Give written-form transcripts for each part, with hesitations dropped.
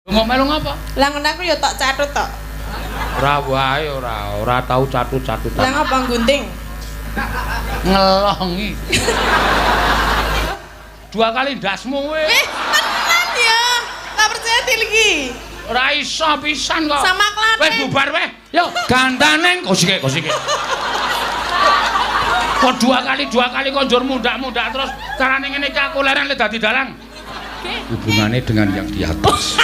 Kok melu ngapa? Lah ngono aku ya tok catut tok. Ora wae ora tau catut-catutan. Lah ngapa nggunting? Ngelongi. Dua kali ndasmu kowe. Tenan ya. Tak percaya iki. Ora iso pisan kok. Sama Klaten. Wis bubar weh. Yo gantane kosike kosike. Kok dua kali kok njur mundak-mundak terus carane ngene iki aku leren le dadi dalang. Hubungannya dengan yang di atas.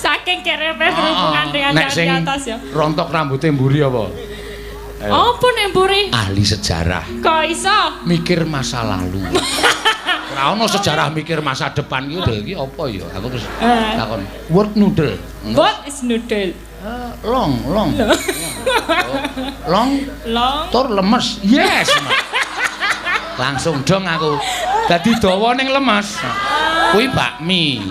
Saking kerepe berhubungan dengan yang di atas ya. Rontok rambutnya mburi apa? Apa nek mburi? Ahli sejarah. Kok iso? Mikir masa lalu. Ora ono sejarah mikir masa depan iki lho iki apa ya? Aku terus takon, what noodle? What is noodle? Long long. Long long tur lemes. Yes. Langsung dong aku. Dadi dawa ning lemes. Kuwi bakmi.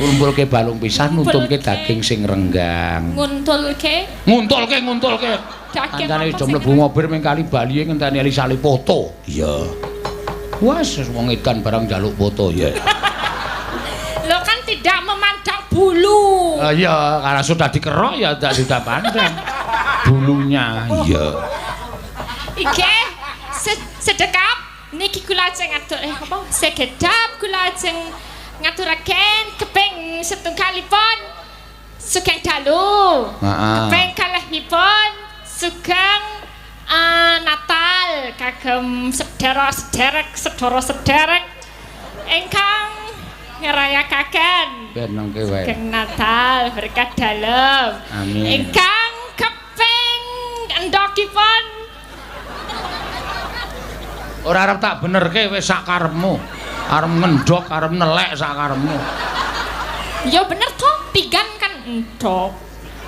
Kumpulke balung pisan nuntumke daging sing renggang. Nguntulke? Nguntulke, nguntulke. Kancane wis do mlebu mobil ming kali Bali ngenteni Eli Sali foto. Iya. Wes wong edan barang njaluk foto ya. Lo kan tidak memandang bulu. Iya, karena sudah dikerok ya tidak pandang bulunya. Iya. Iki sedekap niki kula ajeng ngatur apa? Sekedap kula ajeng ngaturaken keping setunggalipun sugeng dalu. Keping kalihipun sugeng Natal kagem sedherek-sederek sedara-sederek ingkang ngrayakaken ben nengke wae. Sugeng Natal berkah dalem. Amin. Ingkang keping endhokipun ora arep tak benerke wis sak karepmu. Arep ngendhok, arep nelek sak karepmu. Ya bener toh, tigan kan endhok.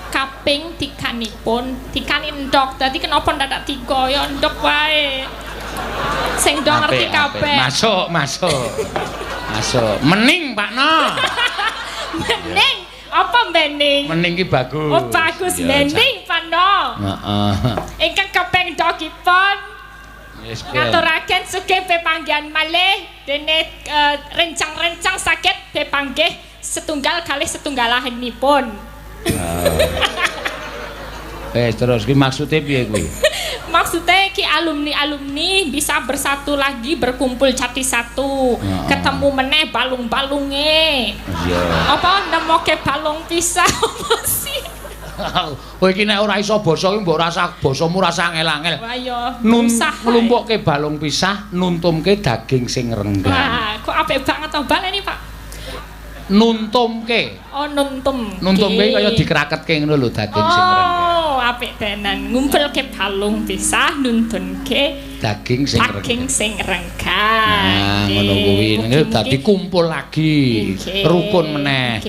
Kaping tiganipun, tikane endhok. Dadi kenapa ndadak tiga ya endhok wae. Sing do ngerti kabeh. Masuk, masuk. Masuk. Mening, Pak No. Mening. Apa mening? Mening ki bagus. Oh, bagus mening, Pak No. Heeh. Ingkang kaping endhokipun ngaturaken sugih pepanggihan malih dene rencang-rencang saged pepanggih setunggal kalih setunggalanipun. Terus ki maksude piye kuwi? Maksude ki alumni-alumni bisa bersatu lagi, berkumpul jadi satu. Ketemu meneh balung-balunge. Iya. Apa nemoke balung pisah apa sih? Kowe iki nek ora iso basa iki mbok rasa basamu rasa angel-angel. Wah ya, nglumpukke balung pisah, nuntumke daging sing renggang. Wah, kok apik banget to baleni, Pak. Nuntumke. Oh, nuntum. Nuntumke kaya dikraketke ngono lho daging sing renggang. Oh, apik tenan. Ngumpulke balung pisah, nuntunke daging sing renggang. Daging sing renggang. Nah, ngono kuwi. Dadi kumpul lagi, rukun meneh.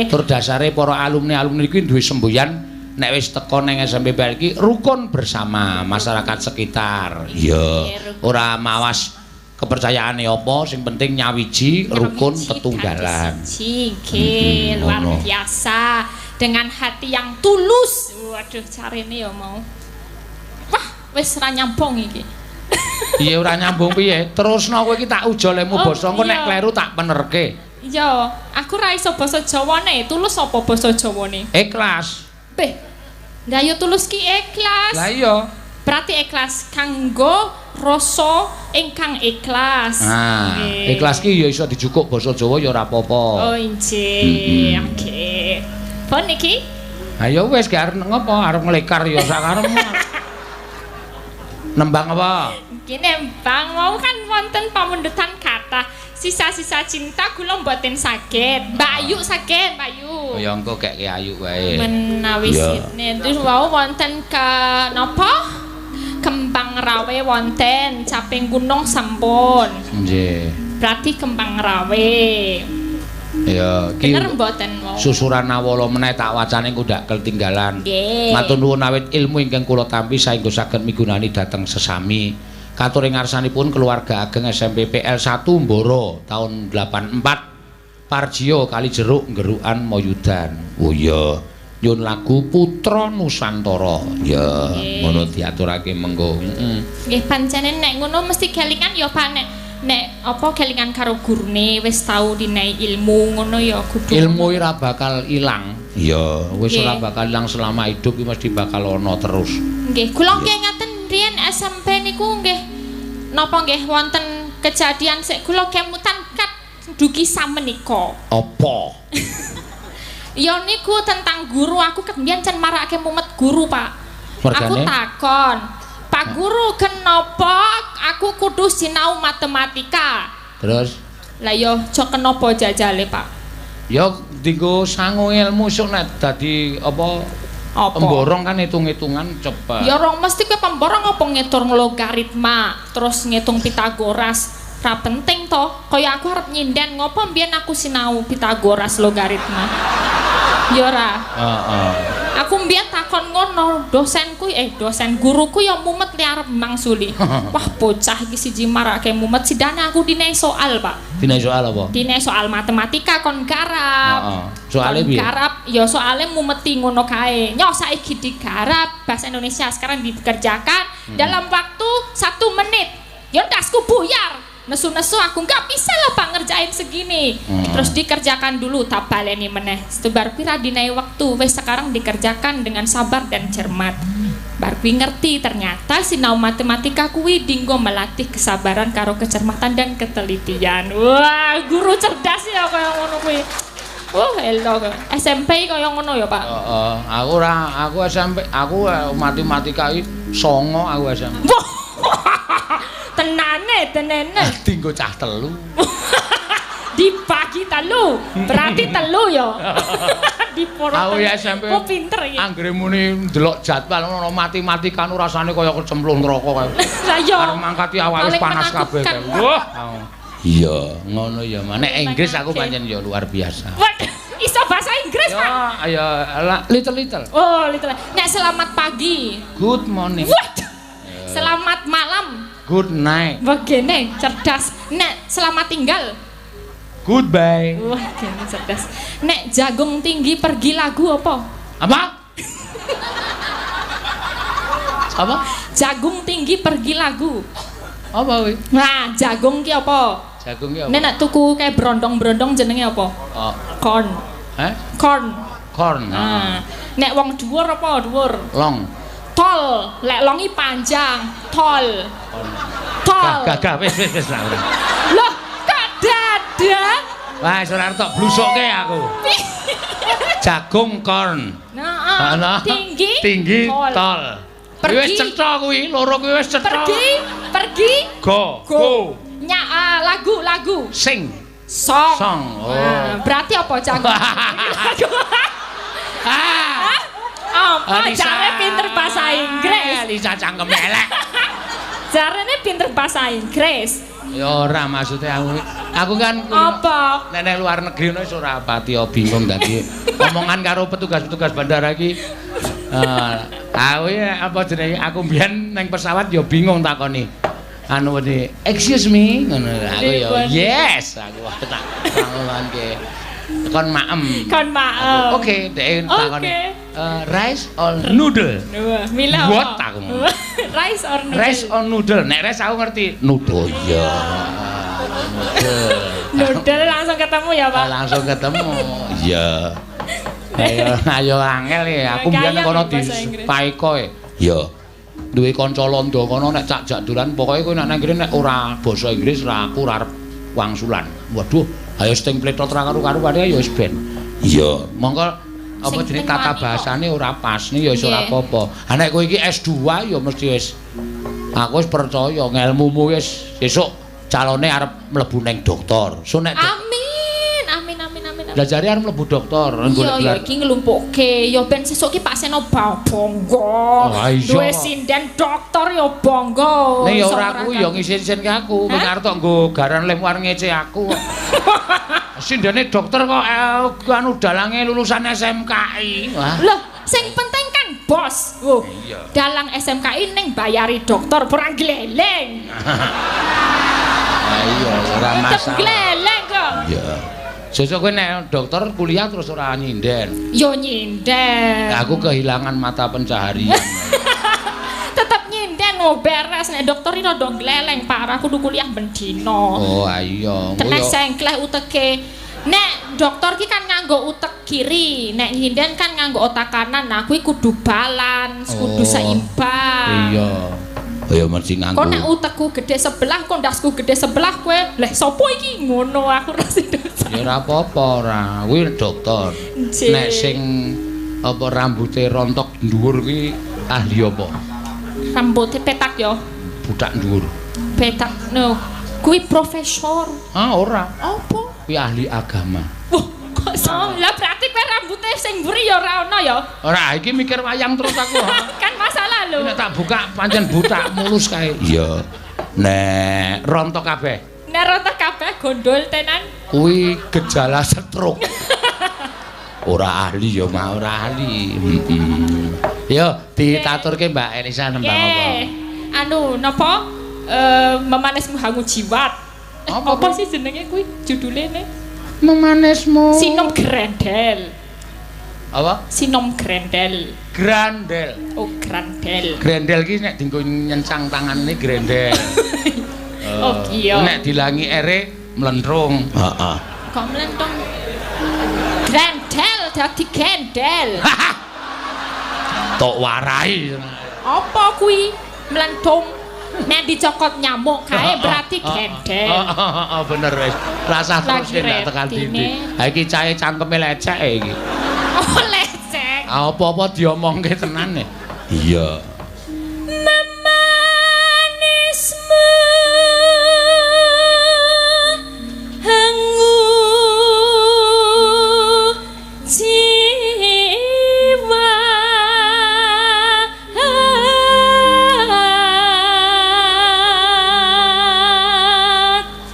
Tur dasare para alumni-alumni iki duwe semboyan nek wis teko nang SMP PL iki rukun bersama masyarakat sekitar. Iya. Ora mawas kepercayaane apa, sing penting nyawiji rukun tetunggalan. Nggih, luar biasa. Dengan hati yang tulus. Waduh, carine ya mau. Wah, wis ora nyambung iki. Piye ora nyambung piye? Terusno kowe iki tak ujolemu basa engko nek kleru tak penerke. Iya, aku ora iso basa Jawane. Tulus apa basa Jawane? Ikhlas. Beh. Lah ya tulus ki ikhlas. Lah iya. Berarti ikhlas kanggo rasa ingkang ikhlas. Nah, ikhlas ki ya iso dijukuk basa Jawa ya ora apa-apa. Oh, injih. Oke. Pun iki? Ayo wis gak arep ngopo, arep nglekar ya sak karepmu. Nembang apa? Iki nembang mau kan wonten pamundutan kathah. Sisa-sisa cinta kula mboten saged. Mbak Ayu saged, Mbak Ayu. Oh ya engko kek Ayu wae. Menawi sine terus wau wonten ke napa? Kembang rawe wonten, caping gunung sampun. Nggih. Berarti kembang rawe. Ya, iki bener mboten wau. Susuran awala meneh tak wacane engko ndak ketinggalan. Matur nuwun awit ilmu ingkang kula tampi saengga saged migunani dhateng sesami. Katur ing ngarsanipun keluarga ageng SMP PL 1 Mboro tahun 84 Parjio Kalijeruk Nggerukan Moyudan. Oh iya, nyun lagu Putra Nusantara. Ya, ngono diaturake mengko. Nggih, pancene nek ngono mesti kelingan ya Pak nek Nek apa kelingan karo gurune wis tau dinai ilmu ngono ya kudu. Ilmu ora bakal ilang. Iya, wis ora bakal ilang selama hidup iki mesti bakal ana terus. Nggih, kula nggih ngaten riyen SMP niku nggih napa nggih wonten kejadian sik kula kemutan kat dugi samenika. Apa? Ya niku tentang guru, aku ket mbiyen cen marake mumet guru, Pak. Mergane? Aku takon, "Pak guru, kenapa aku kudu sinau matematika?" Terus? Lah ya aja kenapa jajale, Pak? Ya dienggo sangu ilmu sok nek dadi apa? Apa? Pemborong kan hitung-hitungan cepet. Ya rong mesti kowe pemborong apa ngitung logaritma, terus ngitung Pitagoras. Ra penting toh, kaya aku arep nyinden ngopo mbiyen aku sinau Pitagoras logaritma. Ya ora. Heeh. Aku mbiyen takon ngono, dosenku dosen guruku ya mumet li arep mangsuli. Wah, bocah iki siji marake mumet sidane aku dinei soal, Pak. Dinei soal apa? Dinei soal matematika kon garap. Heeh. Soale piye? Garap, ya soale mumeti ngono kae. Nyoh saiki digarap bahasa Indonesia sekarang dikerjakan dalam waktu 1 menit. Ya ndasku buyar. Nesu-nesu aku nggak bisa lah Pak ngerjain segini. Terus dikerjakan dulu tak baleni meneh. Sebar pira dinai waktu wes sekarang dikerjakan dengan sabar dan cermat. Bar kuwi ngerti ternyata sinau matematika kuwi dinggo melatih kesabaran karo kecermatan dan ketelitian. Wah, guru cerdas ya kaya ngono kuwi. Wah, elok. SMP kaya ngono ya, Pak? Heeh, aku ora, aku SMP, aku matematika iki 9 aku SMP. Tenane, tenene. Dinggo cah telu. Dibagi telu, berarti telu ya. Diporo. Aku ya SMP. Oh pinter iki. Anggere muni ndelok jadwal ngono matematika nu rasane kaya kecemplung neraka kae. Lah iya. Arep mangkati awake wis panas kabeh. Wah. Iya, ngono ya. Nek Inggris aku pancen ya luar biasa. Waduh, iso bahasa Inggris, Pak? Ya, ya little-little. Oh, little. Nek selamat pagi. Good morning. Waduh. Selamat malam. Good night. Begini cerdas. Nek selamat tinggal. Goodbye. Wah, gini cerdas. Nek jagung tinggi pergi lagu apa? Apa? Apa? Jagung tinggi pergi lagu. Apa kuwi? Nah, jagung ki apa? Jagung ki apa? Nek tuku kayak brondong-brondong jenenge apa? Oh. Corn. Eh? Corn. Corn. Nah. Nek wong dhuwur apa dhuwur? Long. Tol, lek longi panjang, tol. Tol. Gah, wis wis wis lah. Loh, kok dadak? Wah, wis ora tok blusuke aku. Jagung corn. Nah, tinggi, tinggi tol. Pergi. Wis cetha kuwi, loro kuwi wis cetha. Pergi, pergi. Go, go. Nya lagu, lagu. Sing. Song. Song. Oh. Nah, berarti apa jagung? Lagu. Ah. Apa jare pinter bahasa Inggris? Lisa cangkem elek. Jarene pinter bahasa Inggris. Ya ora maksudnya aku kan apa? Nek luar negeri ngono wis ora pati bingung dadi omongan karo petugas-petugas bandara iki. Aku ya apa jenenge aku mbiyen nang pesawat ya bingung takoni. Anu wedi, excuse me ngono aku ya yes aku tak ngono. Kon maem. Kon maem. Oke, dhek takoni. Rice or noodle? Mila what aku. Rice or noodle? Rice or noodle. Nek rice aku ngerti. Noodle ya. Noodle. Noodle langsung ketemu ya, Pak. Langsung ketemu. Iya. Ayo ayo angel ya. Aku mbiyen kono di Paiko e. Iya. Duwe kanca londo kono nek cak jak dolan pokoke kowe nek nang kene nek ora basa Inggris ra aku ora arep wangsulan. Waduh, ayo sting pletot ra karu-karuan ya wis ben. Iya, mongko apa jenenge tata bahasane ora pas nih ya wis ora apa-apa. Ha nek kowe iki S2 ya mesti wis aku wis percaya ngelmumu wis sesuk calone arep mlebu ning dokter. So nek amin, amin amin amin. Lah jare arep mlebu dokter golek gelar. Iya iki nglumpukke ya ben sesuk ki Pak Seno bangga. Duwe sinden dokter ya bangga. Nek ya ora aku ya ngisin-isinke aku, kowe arep tok nggo garan lem war ngece aku. Sindene dokter kok anu dalange lulusan SMKI. Wah. Loh, sing penting kan bos. Oh, dalang SMKI ning bayari dokter perang gleleng. Ah iya ora masalah. Gleleng kok. Iya. Sesuk kowe nek dokter kuliah terus ora nyinden. Yo nyinden. Aku kehilangan mata pencaharian. Tetep nyinden wo beres nek dokter iki rada gleleng parah kudu kuliah ben dina. Oh iya. Tenes sengkleh uteke. Nek dokter ki kan nganggo utek kiri, nek nyinden kan nganggo otak kanan. Nah kuwi kudu balance, kudu seimbang. Iya. Ya mesti nganggo. Kok nek utekku gede sebelah, kok ndasku gede sebelah kowe. Leh sapa iki ngono aku ra sido. Ya ora apa-apa ora. Kuwi dokter. Nek sing apa rambute rontok dhuwur kuwi ahli apa? Rambute petak ya. Budak dhuwur. Petak no. Kuwi profesor. Ah ora. Apa? Kuwi ahli agama. Wah, kok iso? Lah berarti kowe rambute sing mburi ya ora ana ya? Ora, iki mikir wayang terus aku. Kan masalah lho. Nek tak buka pancen butak mulus kae. Iya. Nek rontok kabeh. Nek rontok kabeh gondol tenan. Kuwi gejala stroke. Ora ahli ya, mah ora ahli. Heeh. Yo ditaturke Mbak Elisa nembang apa? Anu napa? Memanesmu hangu jiwat. Apa sih jenenge kuwi judule ne? Memanesmu Sinom Grendel. Apa? Sinom Grendel. Grandel. Oh, grandel. Grendel ki nek dienggo nyencang tangane grendel. Oh iya. Nek dilangi ere mlentrung. Heeh. Kok mlentung? Grendel dadi gendel. Tok warai. Apa kuwi? Mlentung. Nek dicokot nyamuk kae berarti gendel. Heeh, bener wis. Rasah terus ndak tekan dindi. Ha iki cahe cangkeme lecek iki. Oh, lecek. Apa-apa diomongke tenan e. Iya. Memanismu hangu jiwa.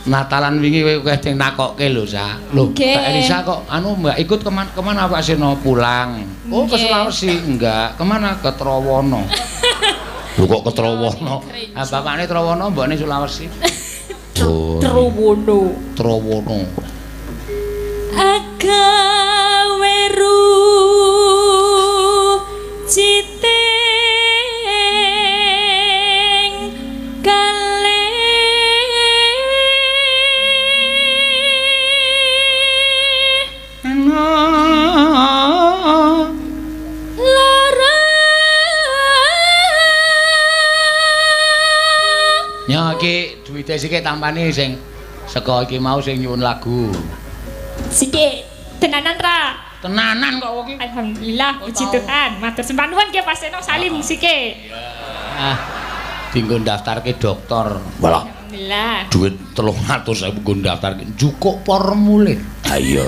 Natalan wingi kowe akeh sing nakokke lho, Sa. Lho, Mbak Elisa kok anu Mbak ikut kemana Pak Seno pulang? Oh, ke Sulawesi. Enggak, kemana? Ke Trowono. Lho kok ke Trowono? Ah, bapakne Trowono, mbokne Sulawesi. Trowono. Trowono. Agawe ru citing kale. Ya iki duwite sithik tampane sing saka iki mau sing nyuwun lagu. Sithik tenanan ra? Tenanan kok iki. Alhamdulillah puji Tuhan. Matur sembah nuwun nggih Pak Seno salim sithik. Ah. Dinggo ndaftarke dokter. Walah. Alhamdulillah. Duit 300.000 nggo ndaftarke njukuk formulir. Ha iya.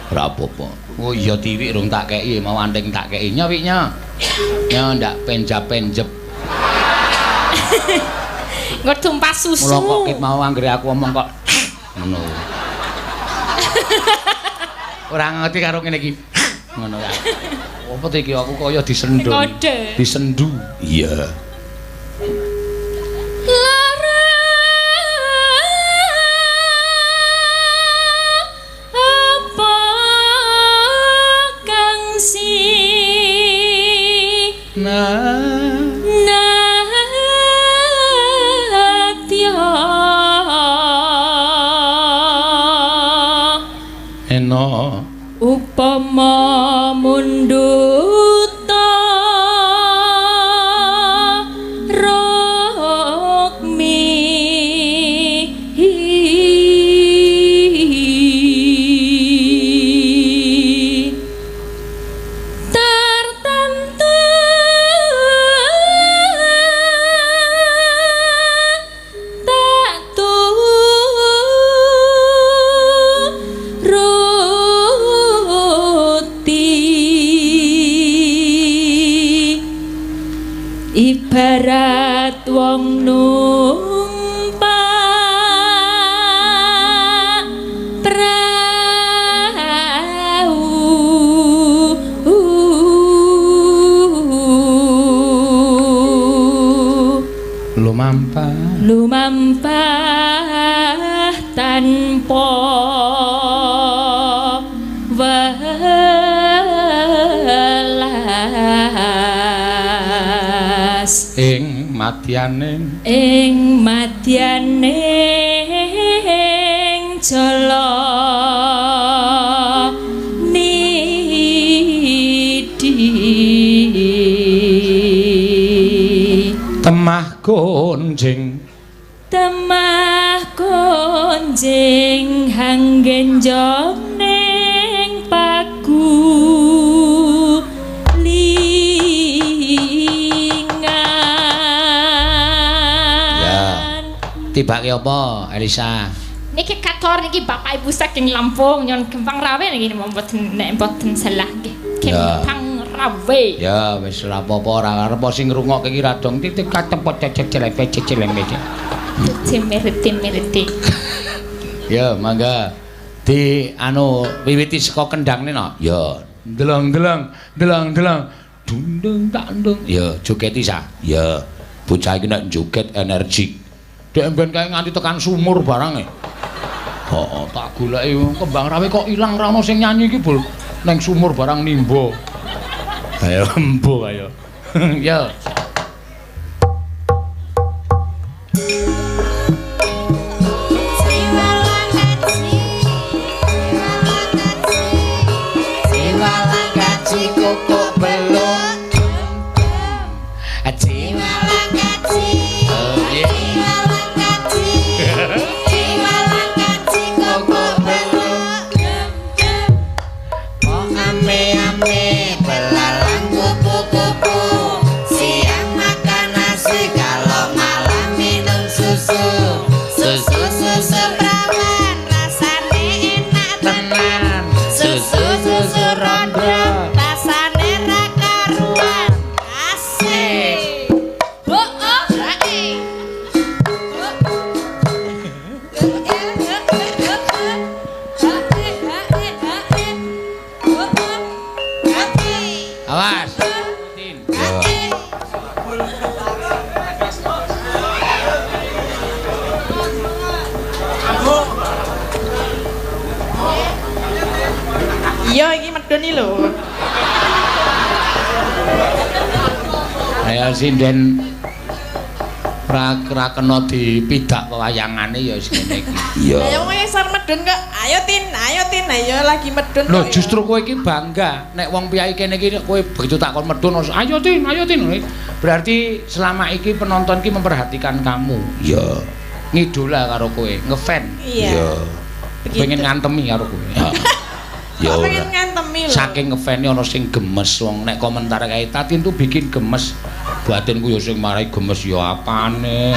Ora apa-apa. Oh iya tiwik rung tak kei mau anting tak kei. Nyo wik nyo. Nyo ndak penjap-penjep. Nggo tumpah susu. Mula kok ket mau anggere aku omong kok ngono. Ora ngerti karo ngene iki. Ngono ya. Apa to iki aku kaya disendu. Disendu. Iya. Lara apa kang si Eno upama mundhuta rukmi tartantu tak ibarat wong numpak prau lumampah lumampah tanpa welas ing Madyaning ing madyaning jala nidi temah gonjing temah gonjing hanggenjong ning pagu Tibake apa, Elisa? Niki kator niki Bapak Ibu saking Lampung nyon Kembang Rawe niki mboten nek mboten salah nggih. Kembang Rawe. Ya wis ora apa-apa ora arep sing ngrungokke iki ra dong titik katempot cecek cecek cecek. Cimirti-mirti. Ya mangga di anu wiwiti saka kendangne no. Ya ndeleng-ndeleng ndeleng-ndeleng dundung tak ndung. Ya jogeti sa. Ya bocah iki nek joget energik. Dek mben kae nganti tekan sumur barang e. Heeh, tak goleki Kembang Rawe kok ilang ra ono sing nyanyi iki, Bul. Neng sumur barang nimba. Ayo embo ayo. Ya. Siwalang kaji koko beluk. Siwalang kaji. Iya iki medun iki lho. Ayo sinden ra kena dipidak wewayangane ya wis ngene iki. Iya. Ayo kowe sar medun kok. Ayo Tin, ayo Tin, ayo lagi medun. Lho justru kowe iki bangga nek wong piyai kene iki kowe begitu takon medun ayo Tin, ayo Tin. Berarti selama iki penonton iki memperhatikan kamu. Iya. Ngidola karo kowe, ngefan. Iya. Pengen ngantemi karo kowe. Ya pengen ngantemi lho. Saking ngefane ana sing gemes wong nek komentar kae Tatin tuh bikin gemes. Batinku ya sing marai gemes ya apane.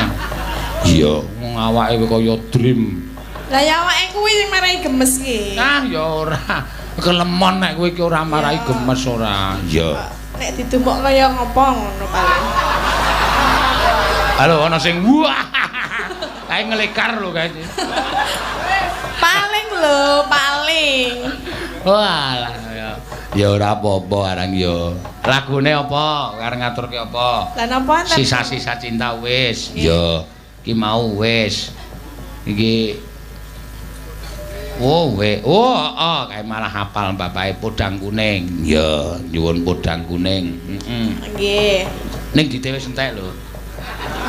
Iya, wong awake kaya dream. Lah ya awake kuwi sing marai gemes ki. Ah ya ora. Kelemon nek kowe iki ora marai gemes ora. Iya. Nek didumuk kaya ngopo ngono paling. Halo ana sing wah. Kae ngelekar lho kae. Paling lho, paling. Walah ya. Ya ora apa-apa arang ya. Lagune apa? Arep ngaturke apa? Lah napa enten? Sisa-sisa cinta wis. Ya, iki mau wis. Iki oh, we. Oh, heeh, kae malah hafal bapake podang kuning. Ya, nyuwun podang kuning. Heeh. Nggih. Ning dite wis entek lho.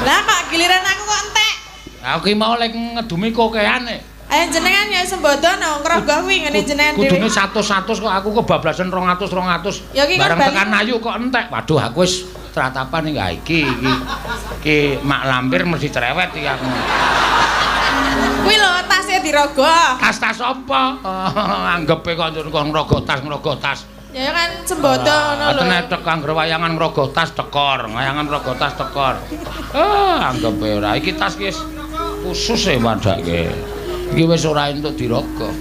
Lah kok giliran aku kok entek? Aku ki mau lek ngedumi kokean e. Ayo jenengan ya sembodo no ngrogoh kuwi ngene jenengan dhewe. Kudune 100-100 kok aku kebablasan 200-200. Bareng tekan ayu kok entek. Waduh aku wis tratapan iki iki. Iki mak lampir mesti cerewet iki aku. Kuwi lho tase dirogoh. Tas-tas apa? Anggepe kok ngrogoh tas ngrogoh tas. Ya kan sembodo ngono lho. Nek tek anggere wayangan ngrogoh tas tekor, wayangan ngrogoh tas tekor. Anggepe ora iki tas ki wis khusus e padake. Iki wis ora entuk dirogoh.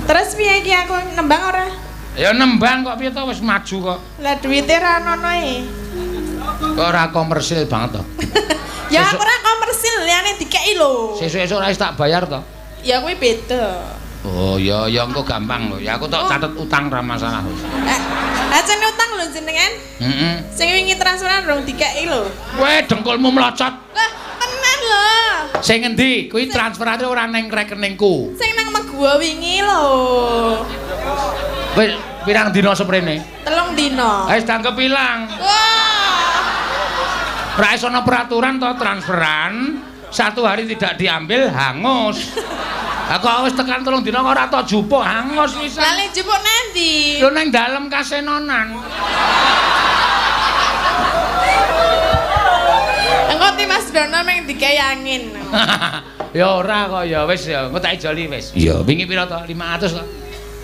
Terus piye iki aku nembang ora? Ya nembang kok piye to wis maju kok. Lah duwite ra ono e. Kok ora komersil banget to. Ya aku ora komersil liyane dikeki lho. Sesuk-esuk ora wis tak bayar to. Ya kuwi beda. Oh ya ya engko gampang lho. Ya aku tok catet utang ra masalah. Lah utang lho jenengan. Heeh. Sing wingi transferan rong dikeki lho. Kowe dengkulmu mlocot. Lah tenan lho. Sing ngendi? Kuwi transferane ora neng rekeningku. Sing nang Meguwa wingi lho. Wis pirang dina seprene? 3 dina. Wis dianggep ilang. Wah. Ora iso ana peraturan to transferan, satu hari tidak diambil hangus. Lah kok wis tekan 3 dina kok ora tok jupuk hangus pisan. Lah lek jupuk nanti? Lho nang dalem kasenonan. Engko ti Mas Dono meng dikei angin. Ya ora kok ya wis ya, engko tak ijoli wis. Iya, wingi pira to? 500 to.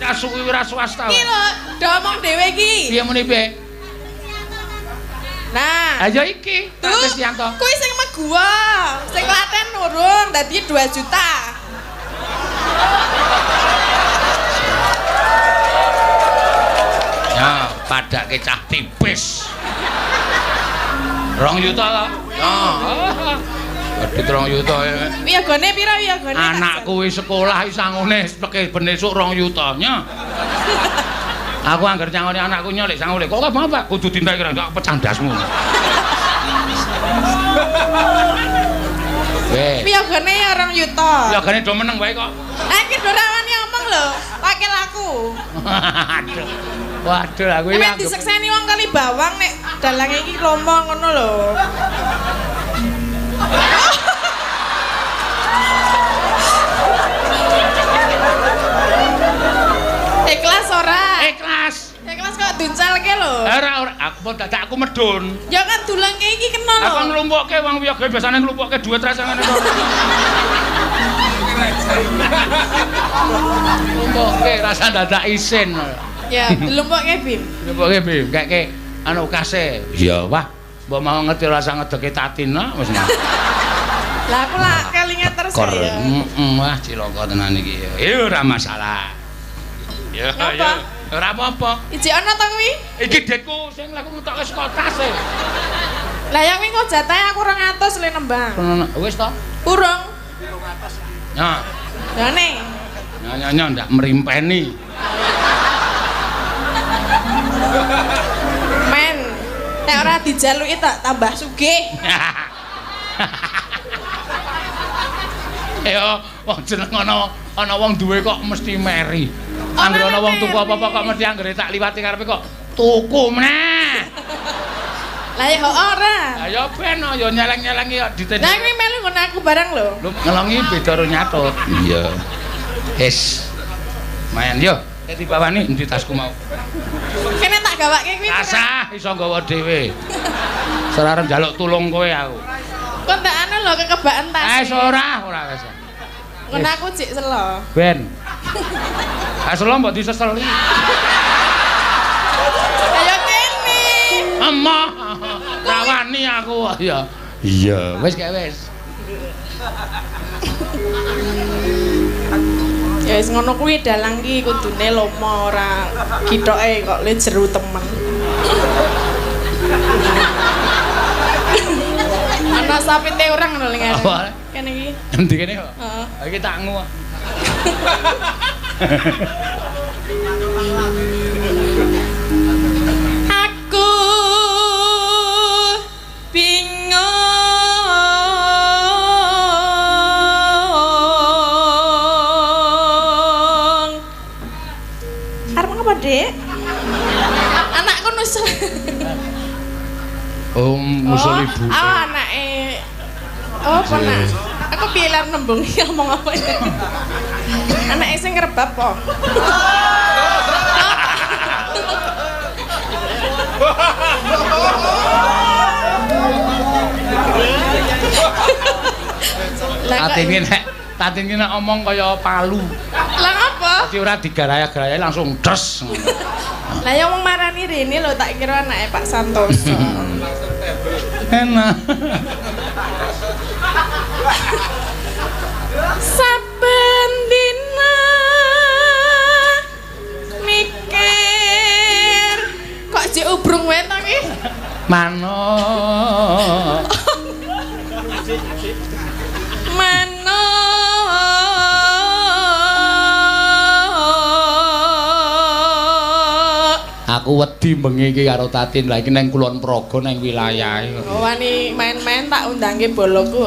Asu kuwi ora swasta. Iki lho, do omong dhewe iki. Piye muni piye? Nah, ayo iki, Pak Kristianto. Kuwi sing meguwa, sing Klaten urung dadi 2 juta. Ya, padake cah tipis. 2 juta to? Ya. Gedhe 2 juta. Wiyagane pira wiyagane? Anakku wis sekolah iki sangune peke ben esuk 2 juta nya. Aku angger nyangoni anakku nyolek sangune. Kok apa Pak? Kudu dintai kira gak pecah ndasmu. Weh. Wiyagane ya 2 juta. Wiyagane do meneng wae kok. Eh iki do ora wani omong lho, wakil aku. Aduh. Waduh aku iki. Nek disekseni wong kali bawang nek dalange iki lomo ngono lho. Ikhlas ora? Ikhlas. Ikhlas kok duncalke lho. Ora ora, aku mau dadak aku medun. Ya kan dulangke iki kena lho. Aku nglumpukke wong wiyaga biasane nglumpukke dhuwit rasane kok. Nglumpukke rasa dadak isin. Ya, dilumpukke Bim. Dilumpukke Bim, keke anu kase. Iya, wah. Mbok mau ngerti rasa ngedeke Tatina wis. Lah aku lak kelingan terus ya. Heeh, wah cilaka tenan iki. Ya ora masalah. Ya ya. Ora apa-apa. Ijik ana to kuwi? Iki dekku sing laku ngetokke saka tas e. Lah ya kuwi kok jatahe aku 200 le nembang. Wis to? Urung. 200. Ya. Lah ne. Nyonya ndak mrimpeni. Men, nek ora dijaluki tak tambah sugih. Ya, wong jeneng ana wong duwe kok mesti meri. Anggere ana wong tuku apa-apa kok mesti anggere tak liwati karepe kok tuku meneh. Lah ya ora. Lah ya ben ya nyeleng-nyelengi kok ditendhe. Lah kuwi melu nggon aku barang lho. Lho ngelongi beda karo nyatut. Iya. Wis. Mayan yo, nek dibawani endi tasku mau. Kene tak gawake kuwi. Rasah iso nggawa dhewe. Ora arep njaluk tulung kowe aku. Kok ndak anu lho kekebakan tas. Eh ora, ora wis. Ngono aku jek selo. Ben. Ah selo mbok diseseli. Ayo kene. Emoh. Rawani aku ya. Iya, wis kek wis. Ya wis ngono kuwi dalang ki kudune lomo ora kithoke kok le jeru temen. Ana sapite urang lho ning arep. Kene iki. Endi kene kok? Heeh. Iki tak ngu. Aku bingung. Arep ngapa, Dik? Anakku nusul. Oh, musul ibu. Oh, anake. Oh, apa nak? Aku piye lar nembung ngomong apa ya? Anake sing ngrebab po. Tatine nek omong kaya palu. Lah ngapa? Dadi ora digaraya-garaya langsung des. Lah ya wong marani rene lho tak kira anake Pak Santoso. Enak. Saben dina mikir kok jek ubrung wae to ki? Manuk. Manuk. Aku wedi bengi iki karo Tatin. Lah iki nang Kulon Progo nang wilayahe. Oh, wani main-main tak undangke boloku.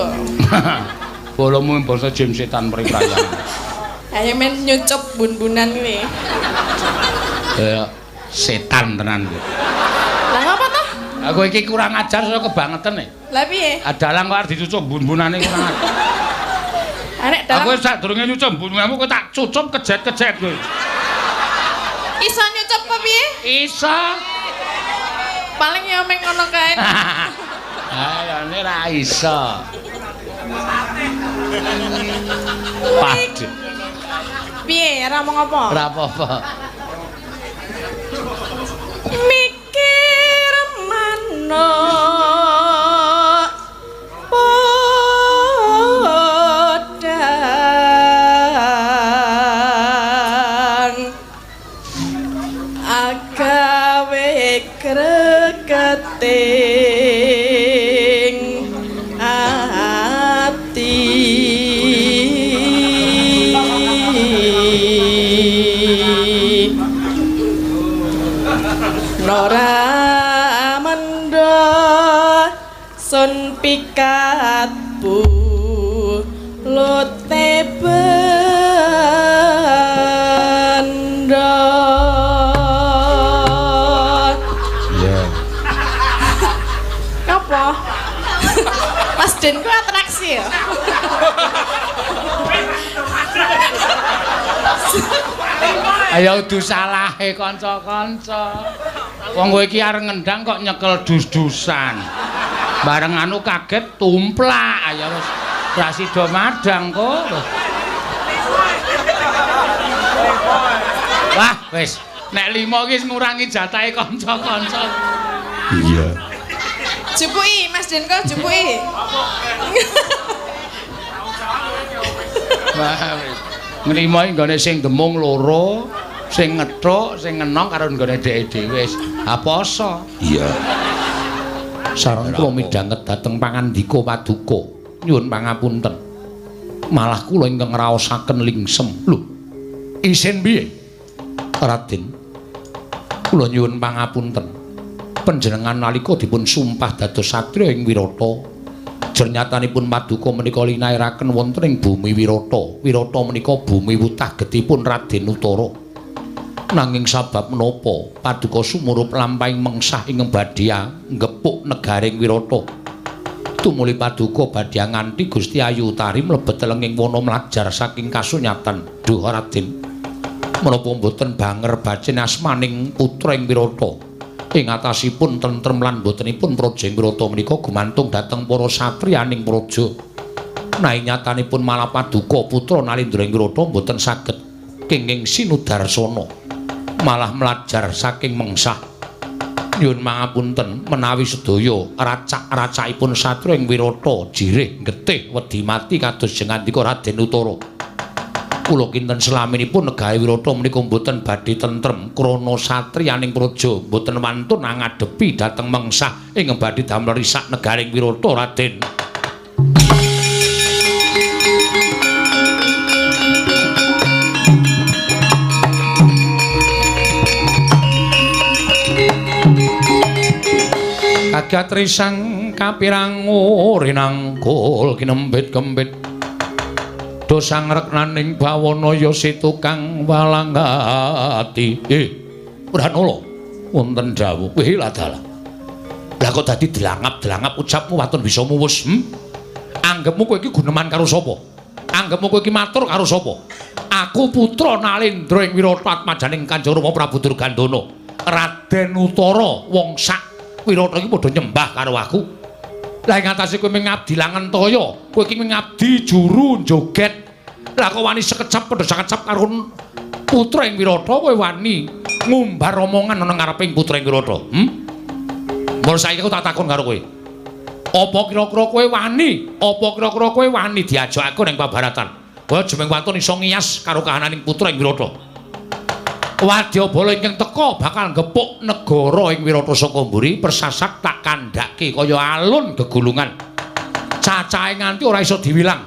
Bolomu bangsa jim setan mriprayan. Ayo men nyucup bun-bunan kuwi. Ya setan tenan kuwi. Lah ngapa toh? Aku iki kurang ajar saya kebangetan e. Lah piye? Dalang kok arep dicucup bun-bunane kurang ajar. Arek dalang. Aku sadurunge nyucup bun-bunanmu kowe tak cucup kejet-kejet kowe. Iso nyucup apa piye? Iso. Paling ya meng ngono kae. Ayo ne ra iso. Pade. Piye ora omong apa? Ora apa-apa. Mikir manuk podang agawe kreketing ati. Nora mendha sun pikat bulute bendha. Iya. Apa? Mas Den ku atraksi ya. Ayo udu salahe kanca-kanca. Wong kowe iki arep ngendang kok nyekel dus-dusan. Bareng anu kaget tumplak. Ayo wis ra sida madang kok. Wah, wis. Nek 5 iki wis ngurangi jatahe kanca-kanca. Iya. Jupuki Mas Denko, jupuki. Wah, wis. Ngrimo iki nggone sing demung loro, sing ngethuk, sing ngenong karo nggone dheke dhewe wis. Ha poso. Iya. Sareng kula midhanget dhateng pangandika paduka. Nyuwun pangapunten. Malah kula ingkang ngraosaken lingsem. Lho. Isin piye? Raden. Kula nyuwun pangapunten. Panjenengan nalika dipun sumpah dados satriya ing Wirata, jernyatanipun paduka menika linairaken wonten ing bumi Wirata. Wirata menika bumi wutah getihipun Raden Utara. Nanging sabab menapa paduka sumurup lampahing mengsah ing badhe nggepuk negaring Wirata. Tumuli paduka badhe nganti Gusti Ayu Utari mlebet lenging wana mlajar saking kasunyatan. Duh Raden, menapa mboten banger bacin asmaning putra ing Wirata? Ing atasipun tentrem lan botenipun praja ing Wirata menika gumantung dhateng para satriyaning praja. Nanging nyatanipun malah paduka putra Nalindra ing Wirata mboten saged kenging sinudarsana, malah mlajar saking mengsah. Nyuwun mangapunten menawi sedaya racak-racakipun satriya ing Wirata jirih getih wedi mati kados jengandika Raden Utara. Kula kinten selaminipun negari Wirata menika mboten badhe tentrem krana satriyaning praja mboten wantun ngadepi dhateng mengsah ing badhe damel risak negaring Wirata Raden. Kagat risang kapirangu rinangkul kinembit-kembit dosang reknaning bawana ya si tukang walangati. Pranala wonten dawuh. Wih ladalah. Lah kok dadi delangap-delangap ucapmu waton bisa muwus, Anggepmu kowe iki guneman karo sapa? Anggepmu kowe iki matur karo sapa? Aku putra Nalendra ing Wirata Atmajaning Kanjeng Rama Prabu Durgandana. Raden Utara wong sak Wirata iki padha nyembah karo aku. Lah ing atase kowe mengabdi langen toya, kowe iki mengabdi juru joget. Lah kok wani sekecap padha sakecap karo putra ing Wirata, kowe wani ngumbar omongan ana ngareping putra ing Wirata. Mula saiki aku tak takon karo kowe. Apa kira-kira kowe wani? Apa kira-kira kowe wani diajak aku ning pabaratan? Kowe aja mung waton iso ngiyas karo kahananing putra ing Wirata. Wadyabala ingkang teka bakal ngepuk negara ing Wirata saka mburi persasak tak kandhake kaya alun gegulungan. Cacahe nganti ora iso diwilang.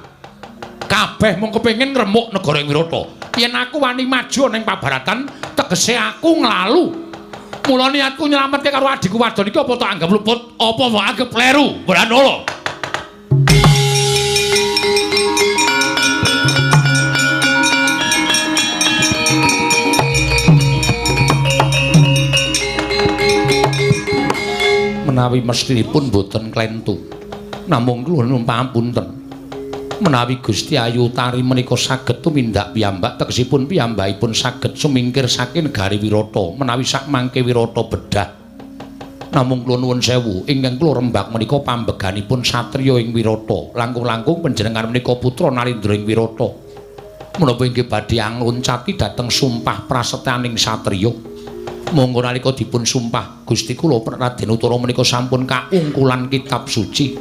Kabeh mung kepengin ngremuk negara ing Wirata. Yen aku wani maju ning pabaratan, tegese aku nglalu. Mula niatku nyelametke karo adhiku wadon iki apa tak anggap luput, apa mbok anggap kleru? Pranala. Menawi mestinipun boten klentu. Namung kula nyuwun pangapunten. Menawi Gusti Ayu Utari menika saged tumindak piyambak, tegesipun piyambakipun saged sumingkir saking negari Wirata menawi sakmangke Wirata bedah. Namung kula nuwun sewu, ingkang kula rembak menika pambeganipun satriya ing Wirata. Langkung-langkung panjenengan menika putra Nalindra ing Wirata. Menapa inggih badhe angloncati dhateng sumpah prasetyaning satriya. Monggo nalika dipun sumpah Gusti kula Raden Utara menika sampun kaungkulan kitab suci.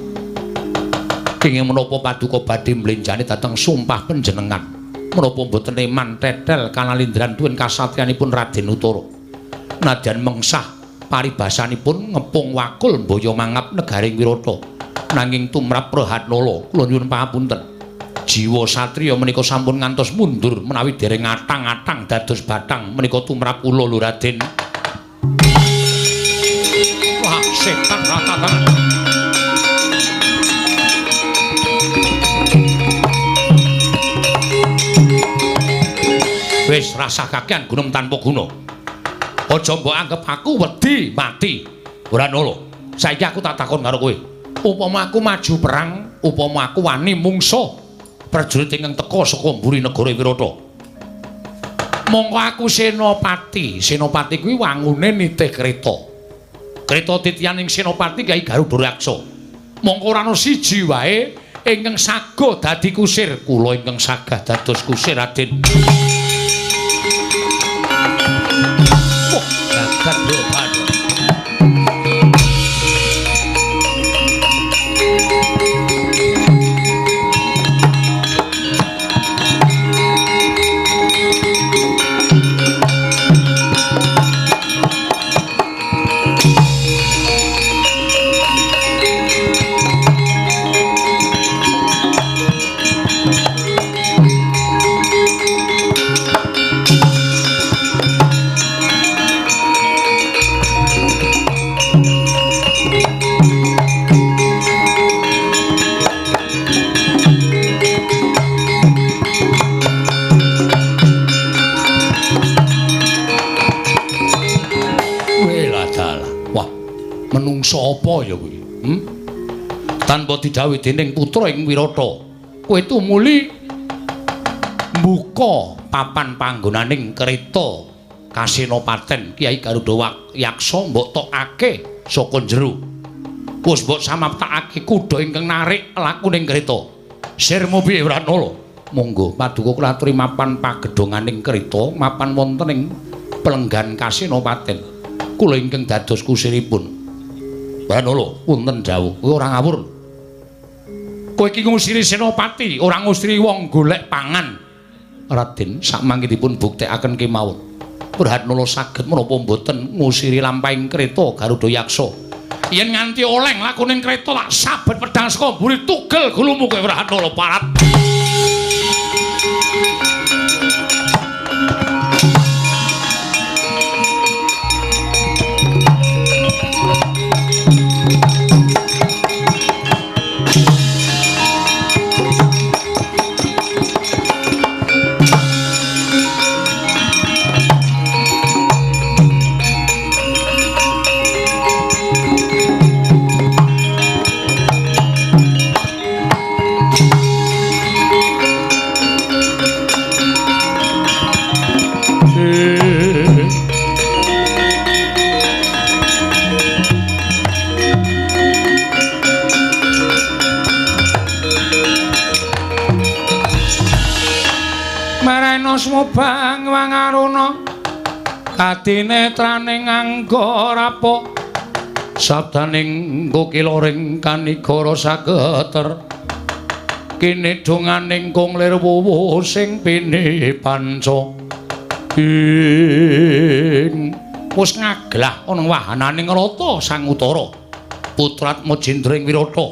Kenging menapa paduka badhe mlenjani dhateng sumpah panjenengan. Menapa mboten eman tetel kanalindran tuwin kasatriyanipun Raden Utara. Nadyan mengsah paribasanipun ngepung wakul mbaya mangap negaring Wirata. Nanging tumrap Prahatnala kula nyuwun pangapunten. Jiwa satriya menika sampun ngantos mundur menawi dereng atang-atang dados batang menika tumrap kula lho Raden. Wah, setan rata-rata. Wis rasah kakean gunung tanpa guna. Aja mbok anggep aku wedi mati. Ora nolo. Saiki aku tak takon karo kowe. Upama aku maju perang, upama aku wani mungsuh prajurit ingkang teka saka mburi negara Wirata. Mongko aku senopati. Senopati kuwi wangune nitih kreta. Kreta titianing senopati Kyai Garuda Raksa. Mongko ora ana siji wae ingkang saga dadi kusir. Kula ingkang sagah dados kusir, Raden. Wah, jagat bobado. Menungso apa ya kuwi? Tanpa didhawuhi dening putra ing Wirata, kowe tumuli mbuka papan panggonaning kereta Kasenopaten Kyai Garuda Yaksa mbok tokake saka jero. Wis mbok samaptakake kuda ingkang narik lakuning kereta. Sirmu piye Wranala? Monggo paduka kula aturi mapan pagedhonganing kereta mapan wonten ing pelenggan Kasenopaten. Kula ingkang dados kusiripun. Wranala, punten dawuh, kowe ora ngawur. Kowe iki ngusiri senopati, ora ngusiri wong golek pangan. Raden, sakmangke dipun buktekaken kemawon. Prahatnala saged menapa mboten ngusiri lampahing kereta Garuda Yaksa. Yen nganti oleng lakuning kereta tak sabet pedang saka mburi tugel gulumu kowe Prahatnala parat. Smobang wangaruna kadinetraning angga rapa sabdaning kokiloring kanigara sageter kinedhonganing kung lir wuwu sing pini panca ing wis ngaglah ana wahananing rata Sang Utara Putra Atmajendra ing Wirata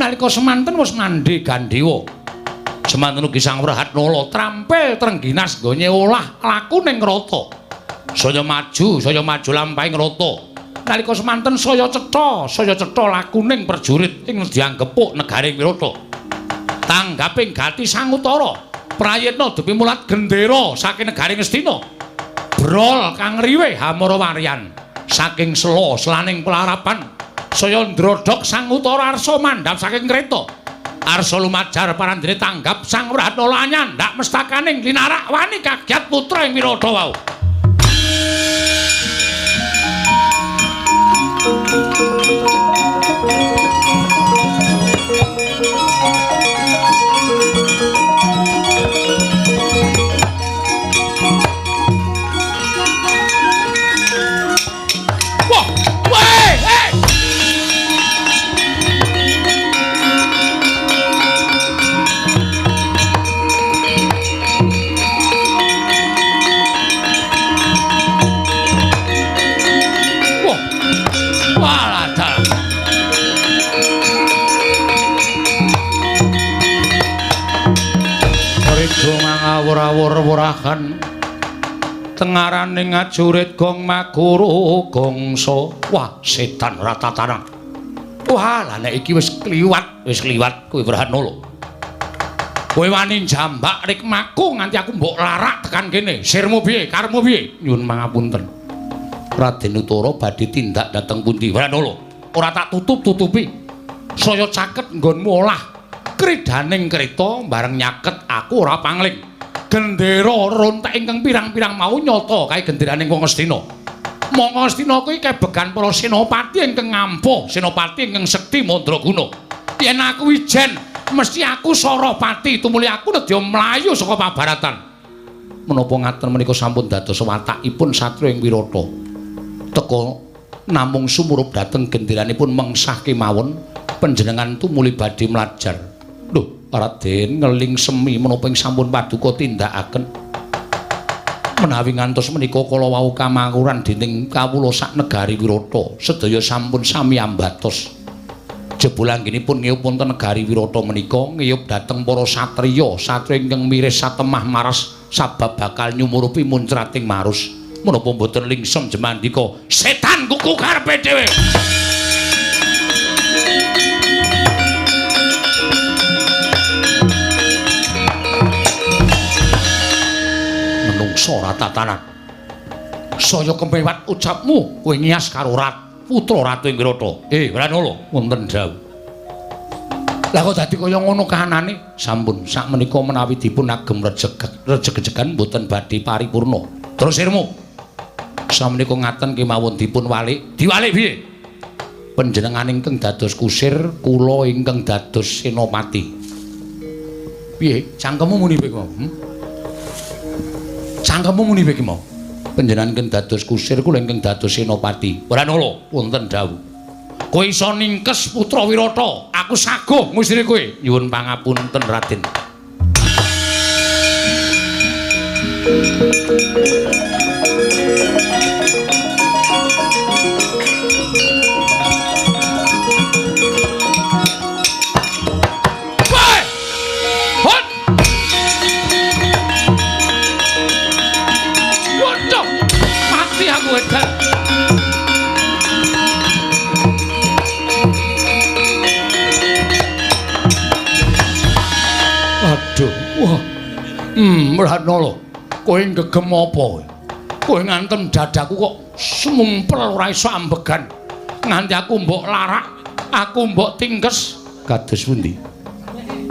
nalika semanten wis mandhe Gandhewa. Semanten ugi Sang Wrahatnala trampil trengginas nggone olah lakuning rata. Saya maju lampahing rata. Nalika semanten saya cetha lakuning prajurit ing nedyan gepuk negaring Wirata. Tanggaping gati Sang Utara, prayitna dupi mulat gendera saking negaring Ngastina. Brol kang riwih hamara waryan saking sela selaning pelarapan. Saya ndrodhok Sang Utara Arsa mandhap saking kreta. Arsa lumajar parandene tanggap Sang Wrahanala nyandak mestakaning linarak wani kagyat putra ing Wirata wau. Wah, weh, hey! Awur-awur-wurahan tengaraning ajurit gong maguru gongso. Wah, setan ratatanang. Wah, lah nek iki wis kliwat kowe Wrahanala. Kowe wani jambak rikmaku nganti aku mbok larak tekan kene. Sirmu piye? Karepmu piye? Nyuwun pangapunten. Raden Utara badhe tindak dhateng pundi? Wrahanala, ora tak tutup-tutupi. Saya caket nggonmu olah kridaning kreta bareng nyaket aku ora pangling. Gendera rontek ingkang pirang-pirang mau nyata kae genderaning wong Astina. Mongko Astina kuwi kebegan para senopati ingkang ngampuh, senopati ingkang sekti mandraguna. Yen aku ijen, mesti aku Sarapati, tumuli aku nedya mlayu saka pabaratan. Menapa ngaten menika sampun dados watakipun satriya ing Wirata. Teka namung sumurup dhateng genderanipun mengsah kemawon panjenengan tumuli badhe mlajar. Lho, Raden ngeling semi menapa ing sampun paduka tindakaken. Menawi ngantos menika kala wau kamangkuran dening kawula sak negari Wirata sedaya sampun sami ambatos. Jebul anggenipun ngiyup wonten negari Wirata menika ngiyup dhateng para satriya, satriya ingkang miris satemah maras sabab bakal nyumurupi muncrating marus. Menapa mboten lingsem jemandika setan kuku karepe dhewe. Menungso ratatanan. Saya kemewat ucapmu kowe ngias karo putra ratu ing Wirata. Wrahanala, wonten dawuh. Lah kok dadi kaya ngono kahanane? Sampun sakmenika menawi dipun agem rejeg-rejegan mboten badhe paripurna. Terus sirmu. Sakmenika ngaten kemawon dipun walik. Diwalik piye? Panjenengan ingkang dados kusir, kula ingkang dados senopati. Piye? Cangkemmu muni piye kok? Cangkemmu muni piye ki mau? Panjenengan ingkang dados kusir, kula ingkang dados senopati. Wrahanala, wonten dawuh. Kowe iso ningkes putra Wirata, aku saguh ngusiri kowe. Nyuwun pangapunten Raden. Aduh, wah. Wrahanala, kowe ngegem apa kowe? Kowe ngantem dadaku kok sumumpel ora iso ambegan. Nganti aku mbok larak, aku mbok tingkes. Kados pundi?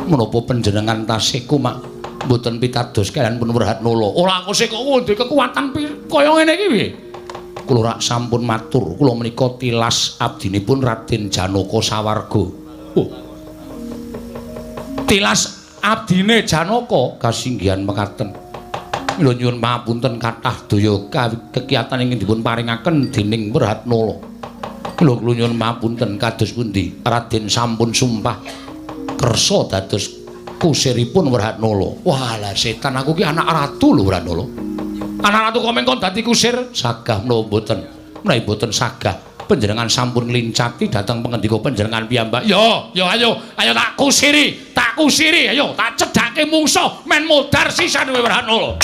Menapa panjenengan tasih kumak mboten pitados kaliyan pun Wrahanala? Ora aku sik kok duwe kekuatan kaya ngene iki piye? Kula rak sampun matur, kula menika tilas abdinipun Raden Janaka Sawarga. Oh. Tilas abdine Janaka kasinggihan mekaten. Mila nyuwun pangapunten kathah daya kekiyatan ingkang dipun paringaken dening Wrahanala. Mila kula nyuwun pangapunten kados pundi Raden sampun sumpah kersa dados kusiripun Wrahanala. Wah, lah setan aku ki anak ratu lho Wrahanala. Anak ratu kok mengkon dadi kusir? Sagah menawa mboten. Menawi mboten sagah panjenengan sampun nglincati dhateng pangendika panjenengan piyambak. Yo, yo ayo, ayo tak kusiri, ayo tak cedhake mungsuh men modar sisan kowe Wrahanala.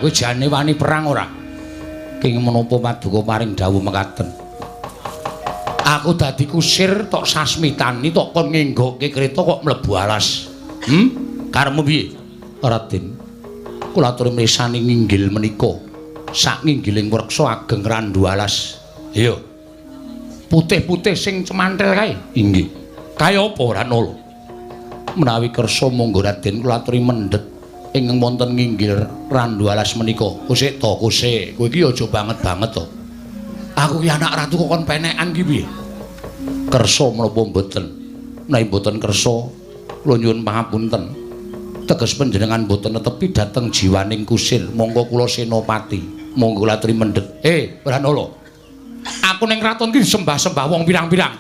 Ora, kowe jane wani perang ora? Kenging menapa paduka paring dawuh mekaten? Aku dadi kusir tok sasmitani tok kon ngenggokke kreta kok mlebu alas. Karepmu piye? Raden, kula aturi mresani nginggil menika. Sak nginggiling wreksa ageng Randu Alas. Iya. Putih-putih sing cemanthel kae. Inggih. Kaya apa Ranala? Menawi kersa monggo Raden kula aturi mendhet ingkang wonten nginggil Randu Alas menika. Kusik to, kusik. Kowe iki aja banget-banget to. Aku ki anak ratu kok kon penekan ki piye? Kersa menapa mboten? Menawi mboten kersa, kula nyuwun pangapunten. Teges panjenengan mboten netepi dhateng jiwaning kusir. Monggo kula senopati. Monggo kula aturi mendhet. Pranala. Aku ning kraton ki sembah-sembah wong pirang-pirang.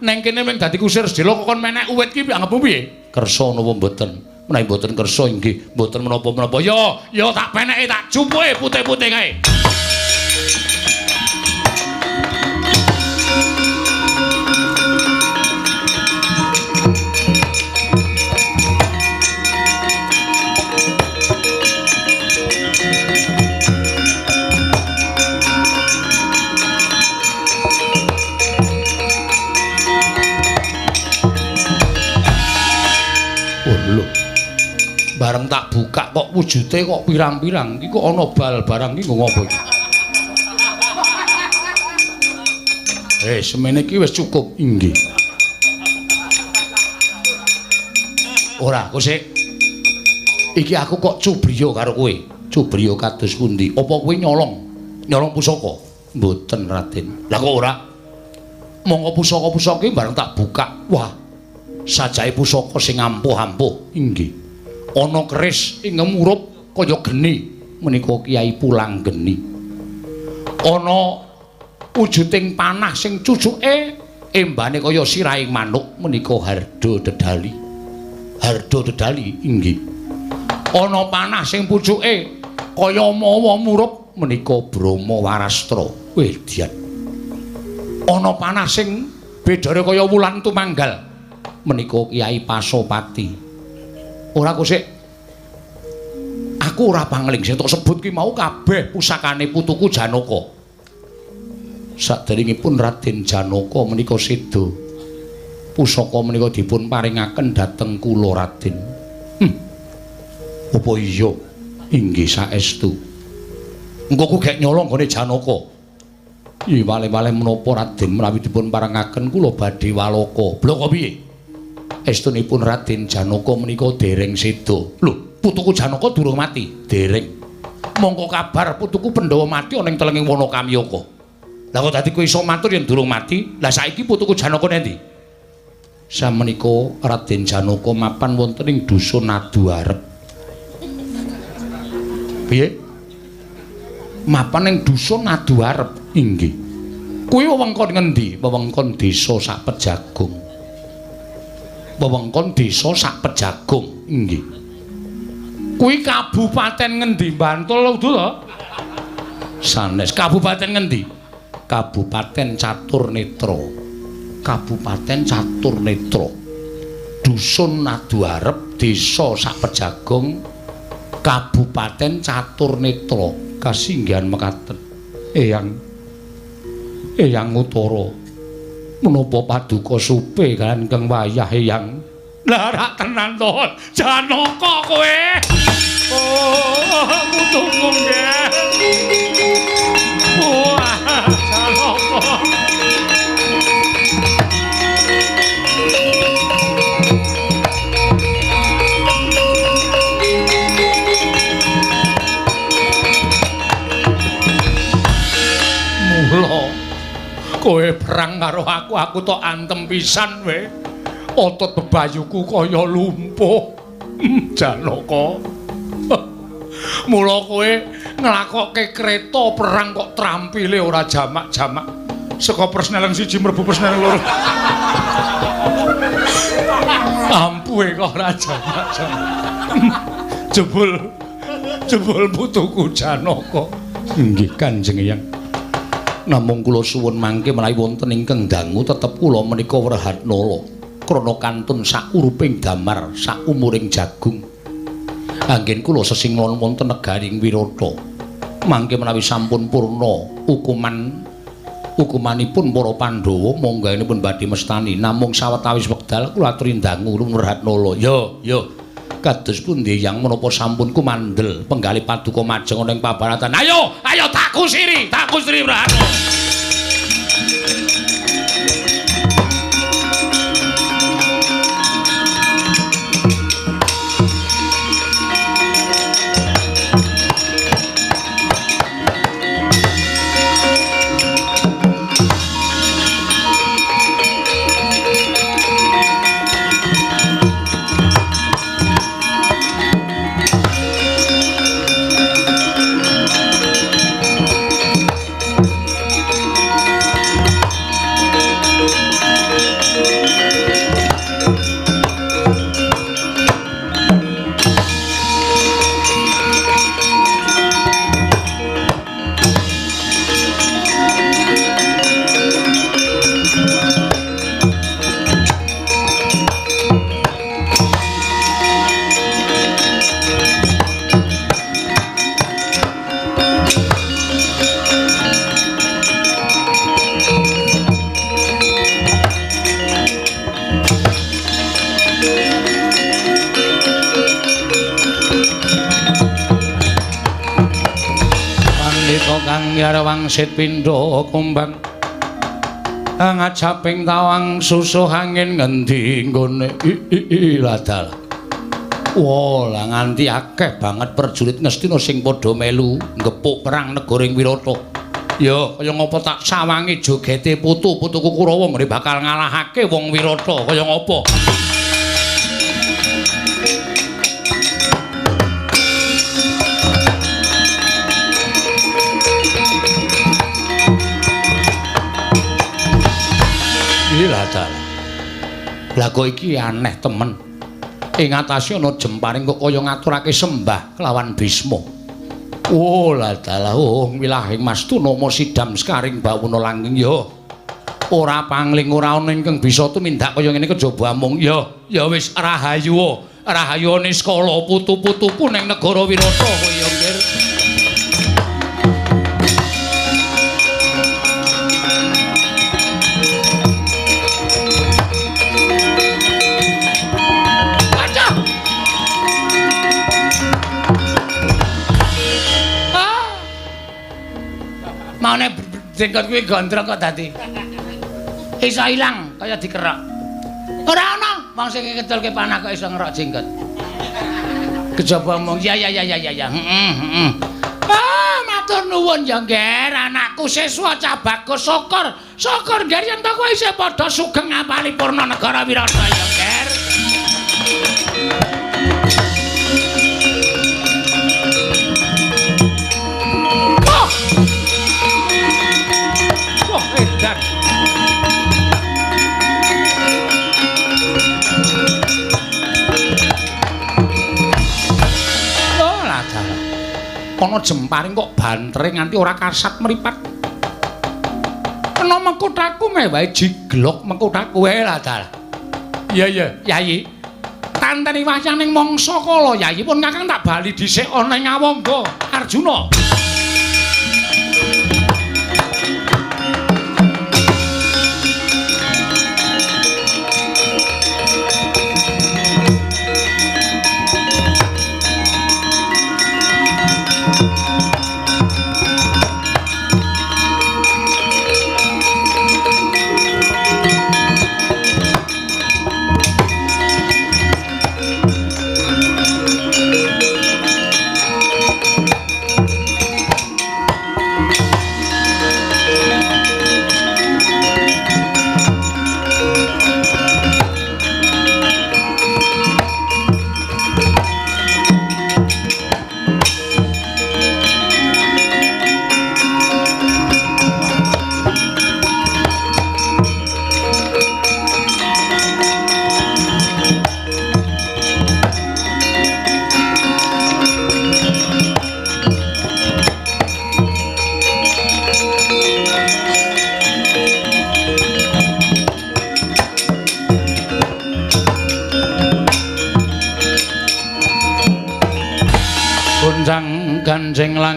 Neng kene mung dadi kusir sedhela kok kon menek uwit ki anggepmu piye? Kersa napa mboten? Menawi mboten kersa inggih mboten menapa-menapa. Ya, ya tak peneke tak jupuke putih-putih kae. Bareng tak buka kok wujude kok pirang-pirang. Iki kok ana bal barang iki nggo ngopo iki? Semene iki wis cukup. Inggih. Ora, kok sik. Iki aku kok cubriya karo kowe. Cubriya kados pundi? Apa kowe nyolong? Nyolong pusaka? Mboten, Raden. Lah kok ora? Monggo pusaka-pusaka iki bareng tak buka. Wah, sajae pusaka sing ampuh-ampuh. Inggih. Ana keris ingkang murup kaya geni menika Kyai Pulang Geni. Ana wujuding panah sing cucuke embane kaya sirahing manuk menika Hardo Dedali. Hardo Dedali inggih. Ana panah sing pucuke kaya mawa murup menika Brahma Warastra. Wih, dian. Ana panah sing bedare kaya wulan tumanggal menika Kyai Pasopati. Ora kok sik. Aku ora pangling sing tok sebut ki mau kabeh pusakane putuku Janaka. Saderengipun Raden Janaka menika seda. Pusaka menika dipun paringaken dhateng kula Raden. Apa iya? Inggih saestu. Engko ku gek nyolong gone Janaka. Ih wale-wale menapa Raden menawi dipun paringaken kula badhe walaka. Bloko piye? Estunipun Raden Janaka menika dereng seda. Lho, putuku Janaka durung mati? Dereng. Mongko kabar putuku Pandhawa mati ana ing telenging wana Kamyaka. Lah kok dadi kowe iso matur yen durung mati? Lah saiki putuku Janaka nendi? Samenika Raden Janaka mapan wonten ing dusun Aduarep. Piye? Mapan ing dusun Aduarep. Inggih. Kuwi wewengkon ngendi? Wewengkon desa Sapejagung. Wewengkon desa Sapejagung. Inggih. Kuwi kabupaten ngendi? Bantul udu to? Sanes. Kabupaten ngendi? Kabupaten Caturnetra. Kabupaten Caturnetra. Dusun Aduarep, desa Sapejagung, Kabupaten Caturnetra. Kasinggihan mekaten. Eyang Eyang Utara. Menapa paduka supe kalian kang wayah Eyang? Lah rak tenan to, Janaka kowe. Oh, putuku nggih. Wah, Janaka. Mula kowe perang karo aku, aku tok antem pisan we. Otot bebayuku kaya lumpuh. Janaka. Mula kowe nglakokke kreta perang kok trampile ora jamak-jamak. Saka persneleng siji mlebu persneleng loro. Ampuhe kok ora jamak-jamak. Jebul putuku Janaka. Inggih Kanjeng Eyang. Namung kula suwun mangke menawi wonten ingkang dangu tetep kula menika wrehatnala. Krana kantun sakuruping damar saumuring jagung. Anggen kula sesinglon wonten negaring Wirata. Mangke menawi sampun purna hukumanipun para Pandhawa monggaenipun badhe mestani. Namung sawetawis wekdal kula aturi dangu Wrehatnala. Yo, yo. Kados pundi Yang menapa sampun kumandel penggalih paduka majeng ana ing pabaratan. Ayo, ayo tak kusiri Wrehatnala. Wangsit pindha kumbang ngajaping tawang susuh angin ngendi nggone ladal. Wah, lah nganti akeh banget prajurit Ngastina sing padha melu ngepuk perang negara ing Wirata. Ya, kaya ngapa tak sawangi jogete putu-putuku Kurawa nggone bakal ngalahake wong Wirata kaya ngapa. Lah kok iki aneh temen. Ing atase ana jemparing kok kaya ngaturake sembah kelawan Bisma. Oh lah dalah, oh wilahing Mastuna sidam sekaring bawana langgeng ya. Ora pangling ora ana ingkang bisa tumindak kaya ngene kejaba amung. Ya, ya wis rahayu. Rahayu niskala putu-putuku ning negara Wirata kowe ya, Ngger. Maune jenggot kuwi gondrong kok dadi iso ilang kaya dikerok. Ora ana wong sing ngeculke panah kok iso ngerok jenggot. Kejaba omong ya ya ya ya ya ya. Heeh heeh. Ah, matur nuwun ya, Ngger, anakku siswa cah bagus syukur. Syukur Ngger yen to kowe isih padha sugeng ngapali purna negara Wirata ya, Ngger. Edan. Oh lah dalah. Ana jemparing kok bantere nganti ora kasat mripat. Kena mengkuthaku mewahe jiglok mengkuthaku wae lah dalah. Iya iya, Yayi. Tanteni wayang ning mangsa kala Yayi pun Kakang tak bali dhisik ana ing Awangga Arjuna.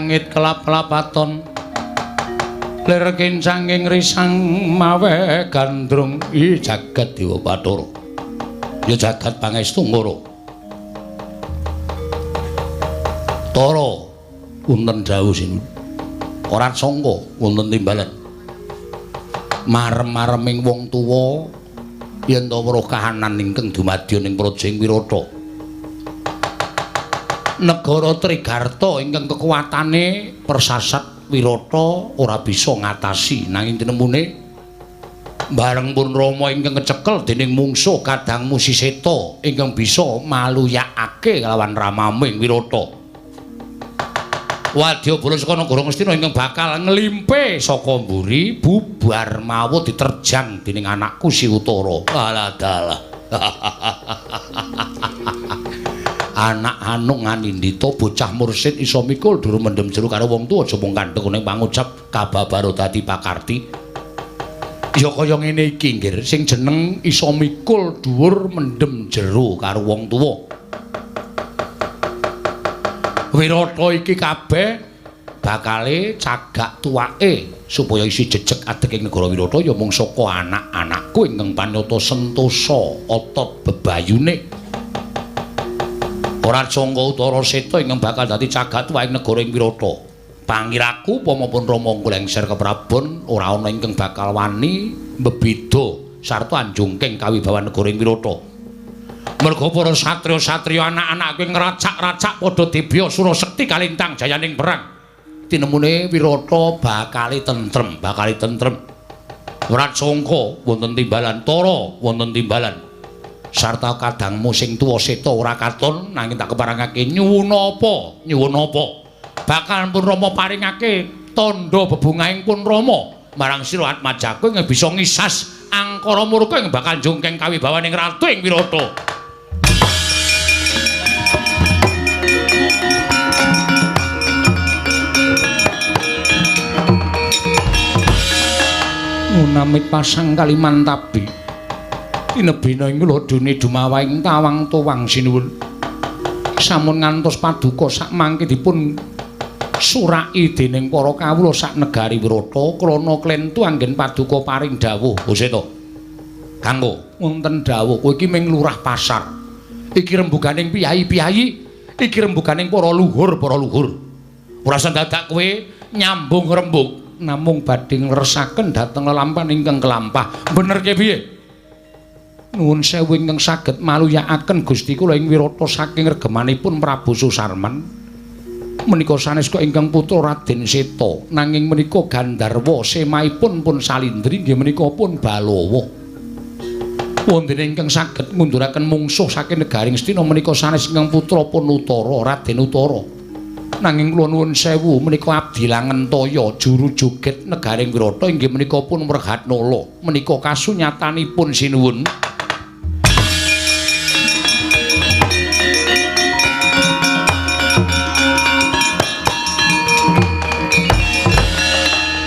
Sengit kelap-lapaton lir kincanging risang mawe gandrung. I jagat Dewa Bathara, ya jagat pangestu ngoro. Tara wonten dawuh sinuwun. Ora sangka wonten timbalan. Marem-mareming wong tuwa yen to weruh kahanan ingkang dumadya ning praja ing Wirata. Negara Trigarta ingkang kekuatane persasat Wirata ora bisa ngatasi, nanging tinemune bareng pun Rama ingkang kecekel dening mungsuh kadang Musiseta ingkang bisa maluyakake kelawan ramaming Wirata. Wadyabala saka negara Ngastina ingkang bakal nglimpe saka mburi bubar mawut diterjang dening anakku Si Utara. Alah dalah. Anak anung anindita bocah mursid iso mikul durung mendem jero karo wong tuwa aja mung kandhek ning pangucap kababaro dadi pakarti. Ya kaya ngene iki nggih, sing jeneng iso mikul dhuwur mendem jero karo wong tuwa. Wirata iki kabeh bakale cagak tuwake supaya isi jejeg adeg ing negara Wirata ya mung saka anak-anakku ingkang panyata sentosa otot bebayune. Ora sangka Utara Seta ingkang bakal dadi cagak tuwa ing negara ing Wirata. Pangiraku upama pun Rama nglengser keprabon ora ana ingkang bakal wani mbebeda sarta anjungking kawibawan negara ing Wirata. Merga para satriya-satriya anak-anak kuwi ngracak-racak padha dibya sura sekti kalintang jayaning perang. Tinemune Wirata bakale tentrem, bakale tentrem. Ora sangka wonten timbalan Tara, wonten timbalan. Sarta kadangmu sing tuwa Seta ora katon nanging tak keparengake nyuwun apa? Nyuwun apa? Bakal pun Rama paringake tandha bebungahing pun Rama marang sira Atmajaku ing bisa ngisas angkara murka ing bakal njungkeng kawibawaning ratu ing Wirata. Ngunamit pasang Kalimantabi tinebina ing lodone dumawahing tawang tuwang sinuwun. Sampun ngantos paduka sakmangke dipun suraki dening para kawula sak negari Wirata krana klentu anggen paduka paring dawuh. Oh Seta. Kanggo wonten dawuh, kowe iki ming lurah pasar. Iki rembuganing piyayi-piyayi, iki rembuganing para luhur-para luhur. Ora dadak kowe nyambung rembug namung badhe ngresaken dhateng lelampahan ingkang kelampah. Bener ke piye? Nuwun sewu ingkang saged maluyakaken Gusti kula ing Wirata saking regemanipun Prabu Susarman. Menika sanes kok ingkang putra Raden Seta, nanging menika Gandharwa semaipun pun Salindri nggih menika pun Balawa. Wonten ingkang saged ngunduraken mungsuh saking negari Ngastina menika sanes ingkang putra pun Utara, Raden Utara. Nanging kula nuwun sewu menika abdi Langentaya juru joget negaring Wirata inggih menika pun Mregatnala. Menika kasunyatanipun sinuwun.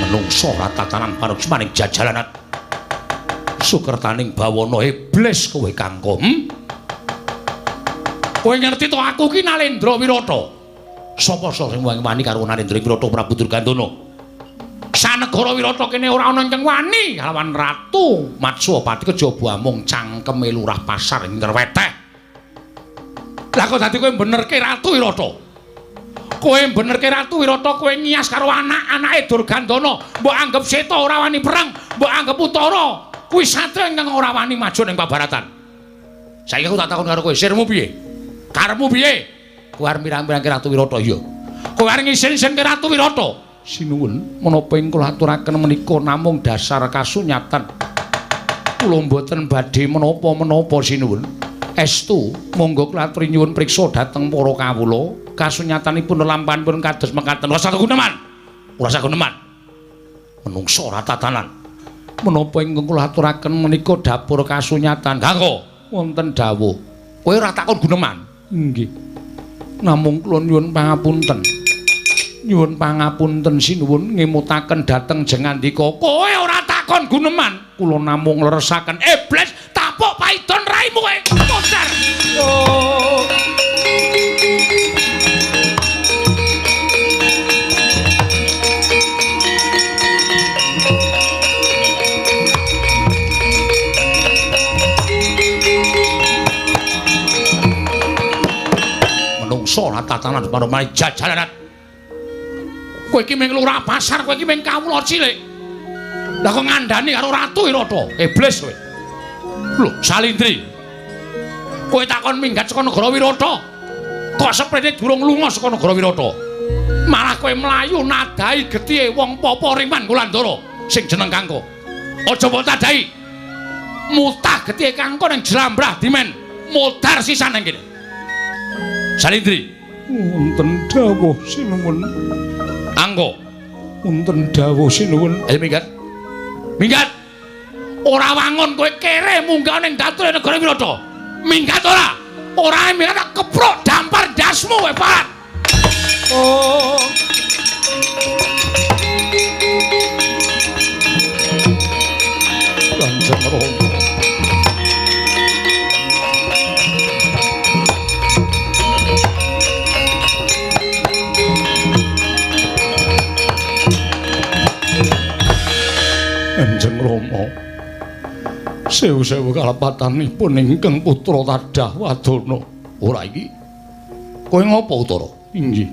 Menungso ratatanan panuksmaning jajalanan sukertaning bawana iblis kowe Kangko. Kowe ngerti to aku ki Nalendra Wirata. Sapa sing wani karo Narendra Wirata Prabu Durgandana? Sanegara Wirata kene ora ana ingkang wani kalawan Ratu Matswapati kejaba amung cangkeme lurah pasar ing Ngerweteh. Lah kok dadi kowe benerke Ratu Wirata? Kowe benerke Ratu Wirata, kowe ngias karo anak-anake Durgandana, mbok anggap Seta ora wani perang, mbok anggap Utara kuwi satriya ingkang ora wani maju ning pabaratan. Saiki aku tak takon karo kowe, sirmu piye? Karepmu piye? Kowe arep mirang-mirangke Ratu Wirata iya. Kowe arep ngisin-isinke Ratu Wirata. Sinuwun, menapa ing kula aturaken menika namung dasar kasunyatan. Kula mboten badhe menapa-menapa sinuwun. Estu, monggo kula aturi nyuwun priksa dhateng para kawula. Kasunyatanipun lelampahanipun kados mekaten. Ora usah guneman. Ora usah guneman. Menungso ora tatanan. Menapa ingkang kula aturaken menika dapur kasunyatan. Kanggo wonten dawuh. Kowe ora takon guneman. Nggih. Namung kula nyuwun pangapunten. Nyuwun pangapunten sinuwun ngemutaken dhateng jengandika. Kowe ora takon guneman. Kula namung ngleresaken iblis tapuk paidon raimu kowe. Monster. Oh. mangsa tatanan panemane jajalan. Kowe iki mung lurah pasar, kowe iki mung kawula cilik. Lah kok ngandani karo Ratu Wirata? Iblis kowe. Lho, Salindri. Kowe takon minggat saka negara Wirata. Kok seprene durung lunga saka negara Wirata? Malah kowe mlayu nadahi getihe wong papa Riman Kulandara sing jeneng Kangko. Aja mbok tadahi. Mutah getihe Kangko ning jlambrah dimen. Modar sisan ning kene. Salindri, wonten dawuh sinuwun. Angko, wonten dawuh sinuwun. Ayo minggat. Minggat. Ora wangun kowe kere munggah ning dature negara Wirata. Minggat ora? Ora minggat tak keprok dampar ndasmu kowe parat. Oh. Kanjeng Rama. Kanjeng Rama, sewu-sewu kalepatanipun ingkang putra tadah wadana. Ora iki. Kowe ngopo Utara? Inggih.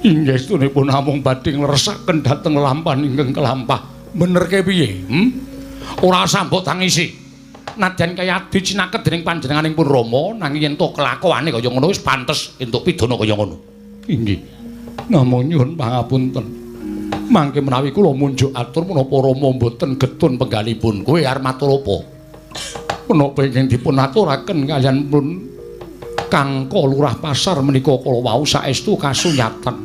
Inggih estunipun namung badhe ngleresaken dhateng lampahan ingkang kelampah. Benerke piye? Ora usah mbok tangisi. Nadyan kaya adi cinaket dening panjenenganing pun Rama, nanging yen to kelakuane kaya ngono wis pantes entuk pidana kaya ngono. Inggih. Namung nyuwun pangapunten. Mangke menawi kula munjuk atur menapa Rama mboten getun penggalipun. Kowe arep matur apa? Menapa ingkang dipun aturaken kaliyan pun Kangko lurah pasar menika kala wau saestu kasunyatan.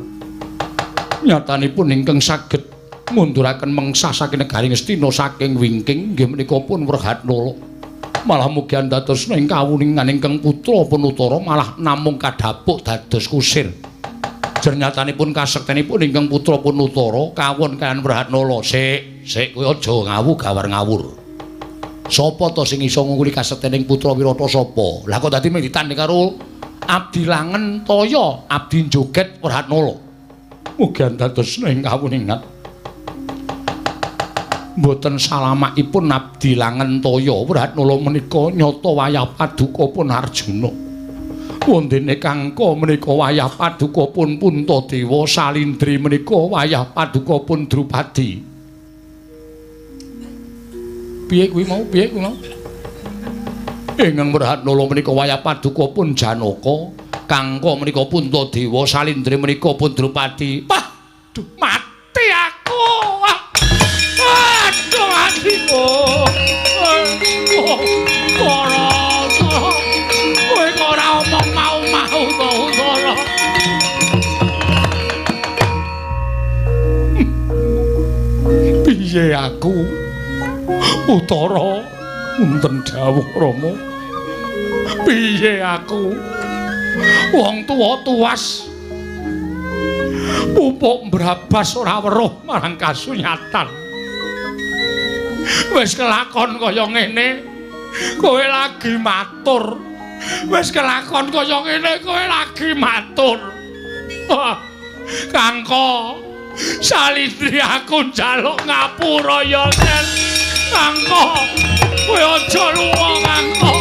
Nyatanipun ingkang saged munduraken mengsa saking negari Ngastina saking wingking inggih menika pun Wrehatnala. Malah mugi andadosna ing kawuningan ingkang putra pun Utara malah namung kadhapuk dados kusir. Jernyatanipun kasektenipun ingkang putra pun Utara kawon kaliyan Wrehatnala. Sik, sik kowe aja ngawu gawar ngawur. Sapa to sing iso ngungkuli kasektening putra Wirata sapa? Lah kok dadi mung ditandhing karo abdi langen toya, abdi joget Wrehatnala. Mugi andadosna ing kawuningan. Mboten salamakipun abdi langen toya Wrehatnala menika nyata wayah paduka pun Arjuna. Wondene Kangko menika wayah paduka pun Puntadewa, Salindri menika wayah paduka pun Drupadi. Piye kuwi mau? Piye kuwi mau? Ingkang Wrehatnala menika wayah paduka pun Janaka, Kangko menika Puntadewa, Salindri menika pun Drupadi. Wah, duh mati aku. Aduh atiku. Ora kowe ora omong mau-mau to Utara. Piye aku? Utara, wonten dawuh Rama. Piye aku? Wong tuwa tuwas. Pupuk mbrabas ora weruh marang kasunyatan. Wis kelakon kaya ngene, kowe lagi matur. Wis kelakon kaya ngene, kowe lagi matur. Kangko, Salindri aku njaluk ngapura ya, Nen. Kangko, kowe aja lunga, Kangko.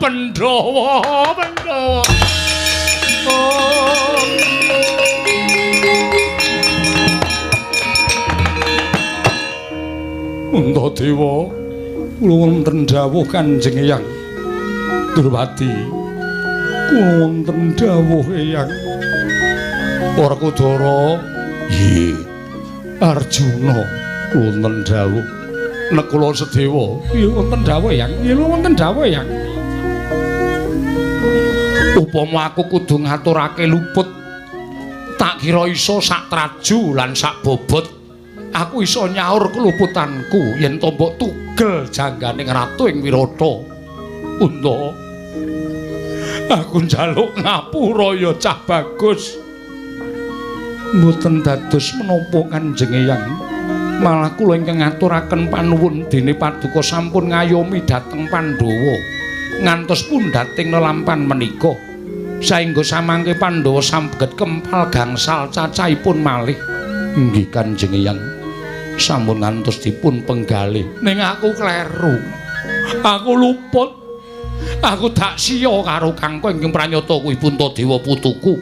Pandhawa, Pandhawa. Oh. Puntadewa, kula wonten dawuh Kanjeng Eyang Drupadi. Kula wonten dawuh Eyang. Werkudara, nggih. Arjuna, wonten dawuh. Nekula Sedewa, nggih wonten dawuh Eyang. Nggih wonten dawuh Eyang. Upama aku kudu ngaturake luput, tak kira iso sak traju lan sak bobot. Aku iso nyaur keluputanku yen to mbok tugel jangganing ratu ing Wirata. Unta, aku njaluk ngapura ya cah bagus. Mboten dados menapa Kanjeng Eyang. Malah kula ingkang ngaturaken panuwun dene paduka sampun ngayomi dhateng Pandhawa ngantos pundhating lelampan menika. Saengga samangke Pandhawa sambeget kempal gangsal cacahipun malih. Nggih Kanjeng Eyang, sampun ngantos dipun penggalih. Ning aku kleru. Aku luput. Aku dak siya karo Kangko ingkang pranyata kuwi Puntadewa putuku.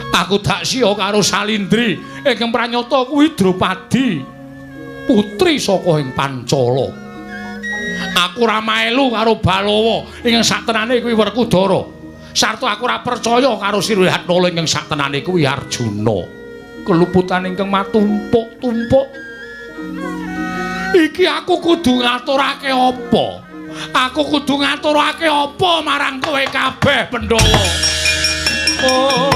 Aku dak siya karo Salindri ingkang pranyata kuwi Drupadi, putri saka ing Pancala. Aku ora melu karo Balawa ingkang saktenane kuwi Werkudara. Sarta aku ora percaya karo Sirhatnala ingkang saktenane kuwi Arjuna. Keluputan ingkang matumpuk-tumpuk. Iki aku kudu ngaturake apa? Aku kudu ngaturake apa marang kowe kabeh, Pandhawa? Oh.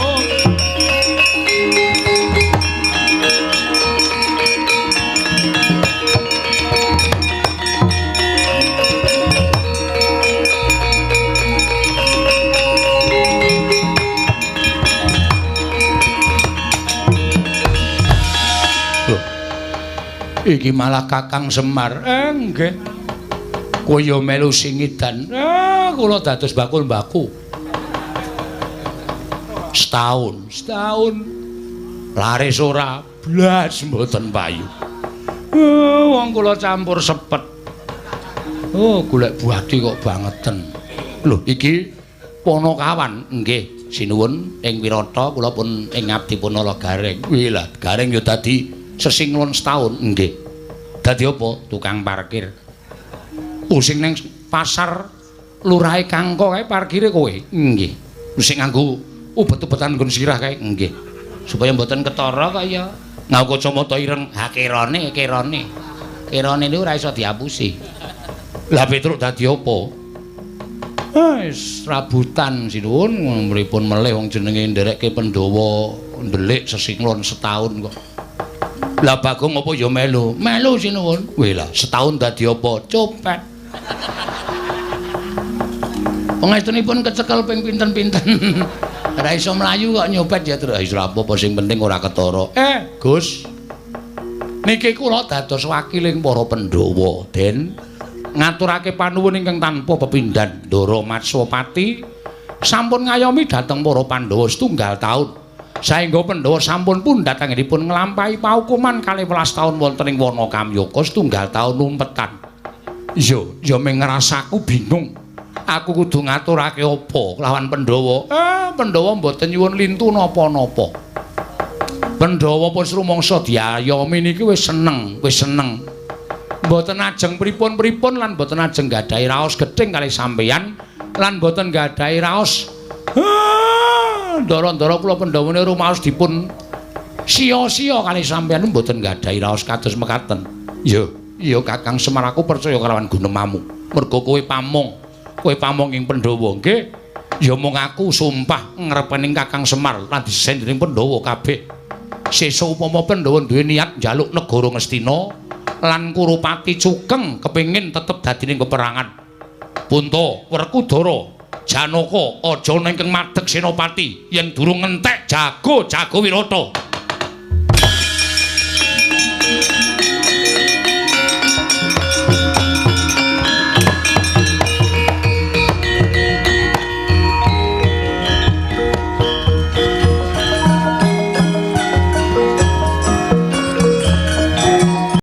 Iki malah Kakang Semar. Nggih. Kowe ya melu singidan. Kula dados bakul mbaku. Setahun, setahun. Laris ora blas mboten payu. Wong kula campur sepet. Oh, golek buati kok bangeten. Lho, iki Ponokawan. Nggih, sinuwun ing Wirata kula pun ing ngabdi Punala Gareng. Wih lah, Gareng ya dadi sesinglon setahun. Nggih. Dadi apa? Tukang parkir. Sing nang pasar lurahe Kangko kae parkire kowe. Nggih. Sing nganggo ubet-ubetan nggon sirah kae. Nggih. Supaya mboten ketara kaya nganggo kacamata ireng. Ha kerone, kerone. Kerone niku ora iso diapusi. Lah Petruk dadi apa? Wis rabutan sinuwun mripun melih wong jenenge nderekke Pandhawa ndelik sesinglon setahun kok. Lah Bagong apa ya melu? Melu sinuwun. Wih lah, setahun dadi apa? Copet. Pangestunipun kecekel ping pinten-pinten. Ora iso mlayu kok nyopet ya terus. Wis ora apa-apa sing penting ora ketara. Gus. Niki kula dados wakiling para Pandhawa, Den. Ngaturake panuwun ingkang tanpa pepindhan. Ndara Matswapati sampun ngayomi dhateng para Pandhawa setunggal taun. Saengga Pandhawa sampun pundhat anggenipun nglampahi paukuman 12 taun wonten ing wana Kamyaka setunggal taun lumpetan. Iya, ya mung ngrasaku bingung. Aku kudu ngaturake apa kelawan Pandhawa? Pandhawa mboten nyuwun lintu napa-napa. Pandhawa pun rumangsa diayomi niki wis seneng, wis seneng. Mboten ajeng pripun-pripun lan mboten ajeng gadhahi raos gething kalih sampeyan lan mboten gadhahi raos. Ndara-ndara kula Pandhawane rumaos dipun sia-sia kalih sampeyan mboten gadhahi raos kados mekaten. Iya, iya Kakang Semar, aku percaya kalawan gunemamu. Mergo kowe pamong, kowe pamong ing Pandhawa nggih. Ya mung aku sumpah ngrepening Kakang Semar lan disendring Pandhawa kabeh. Sesuk upama Pandhawa duwe niat njaluk negara Ngastina lan Kurupati Cukeng kepengin tetep dadi ning peperangan. Punta, Werkudara, Janaka aja nengkeng madeg senopati yen durung ngentek jago-jago Wirata.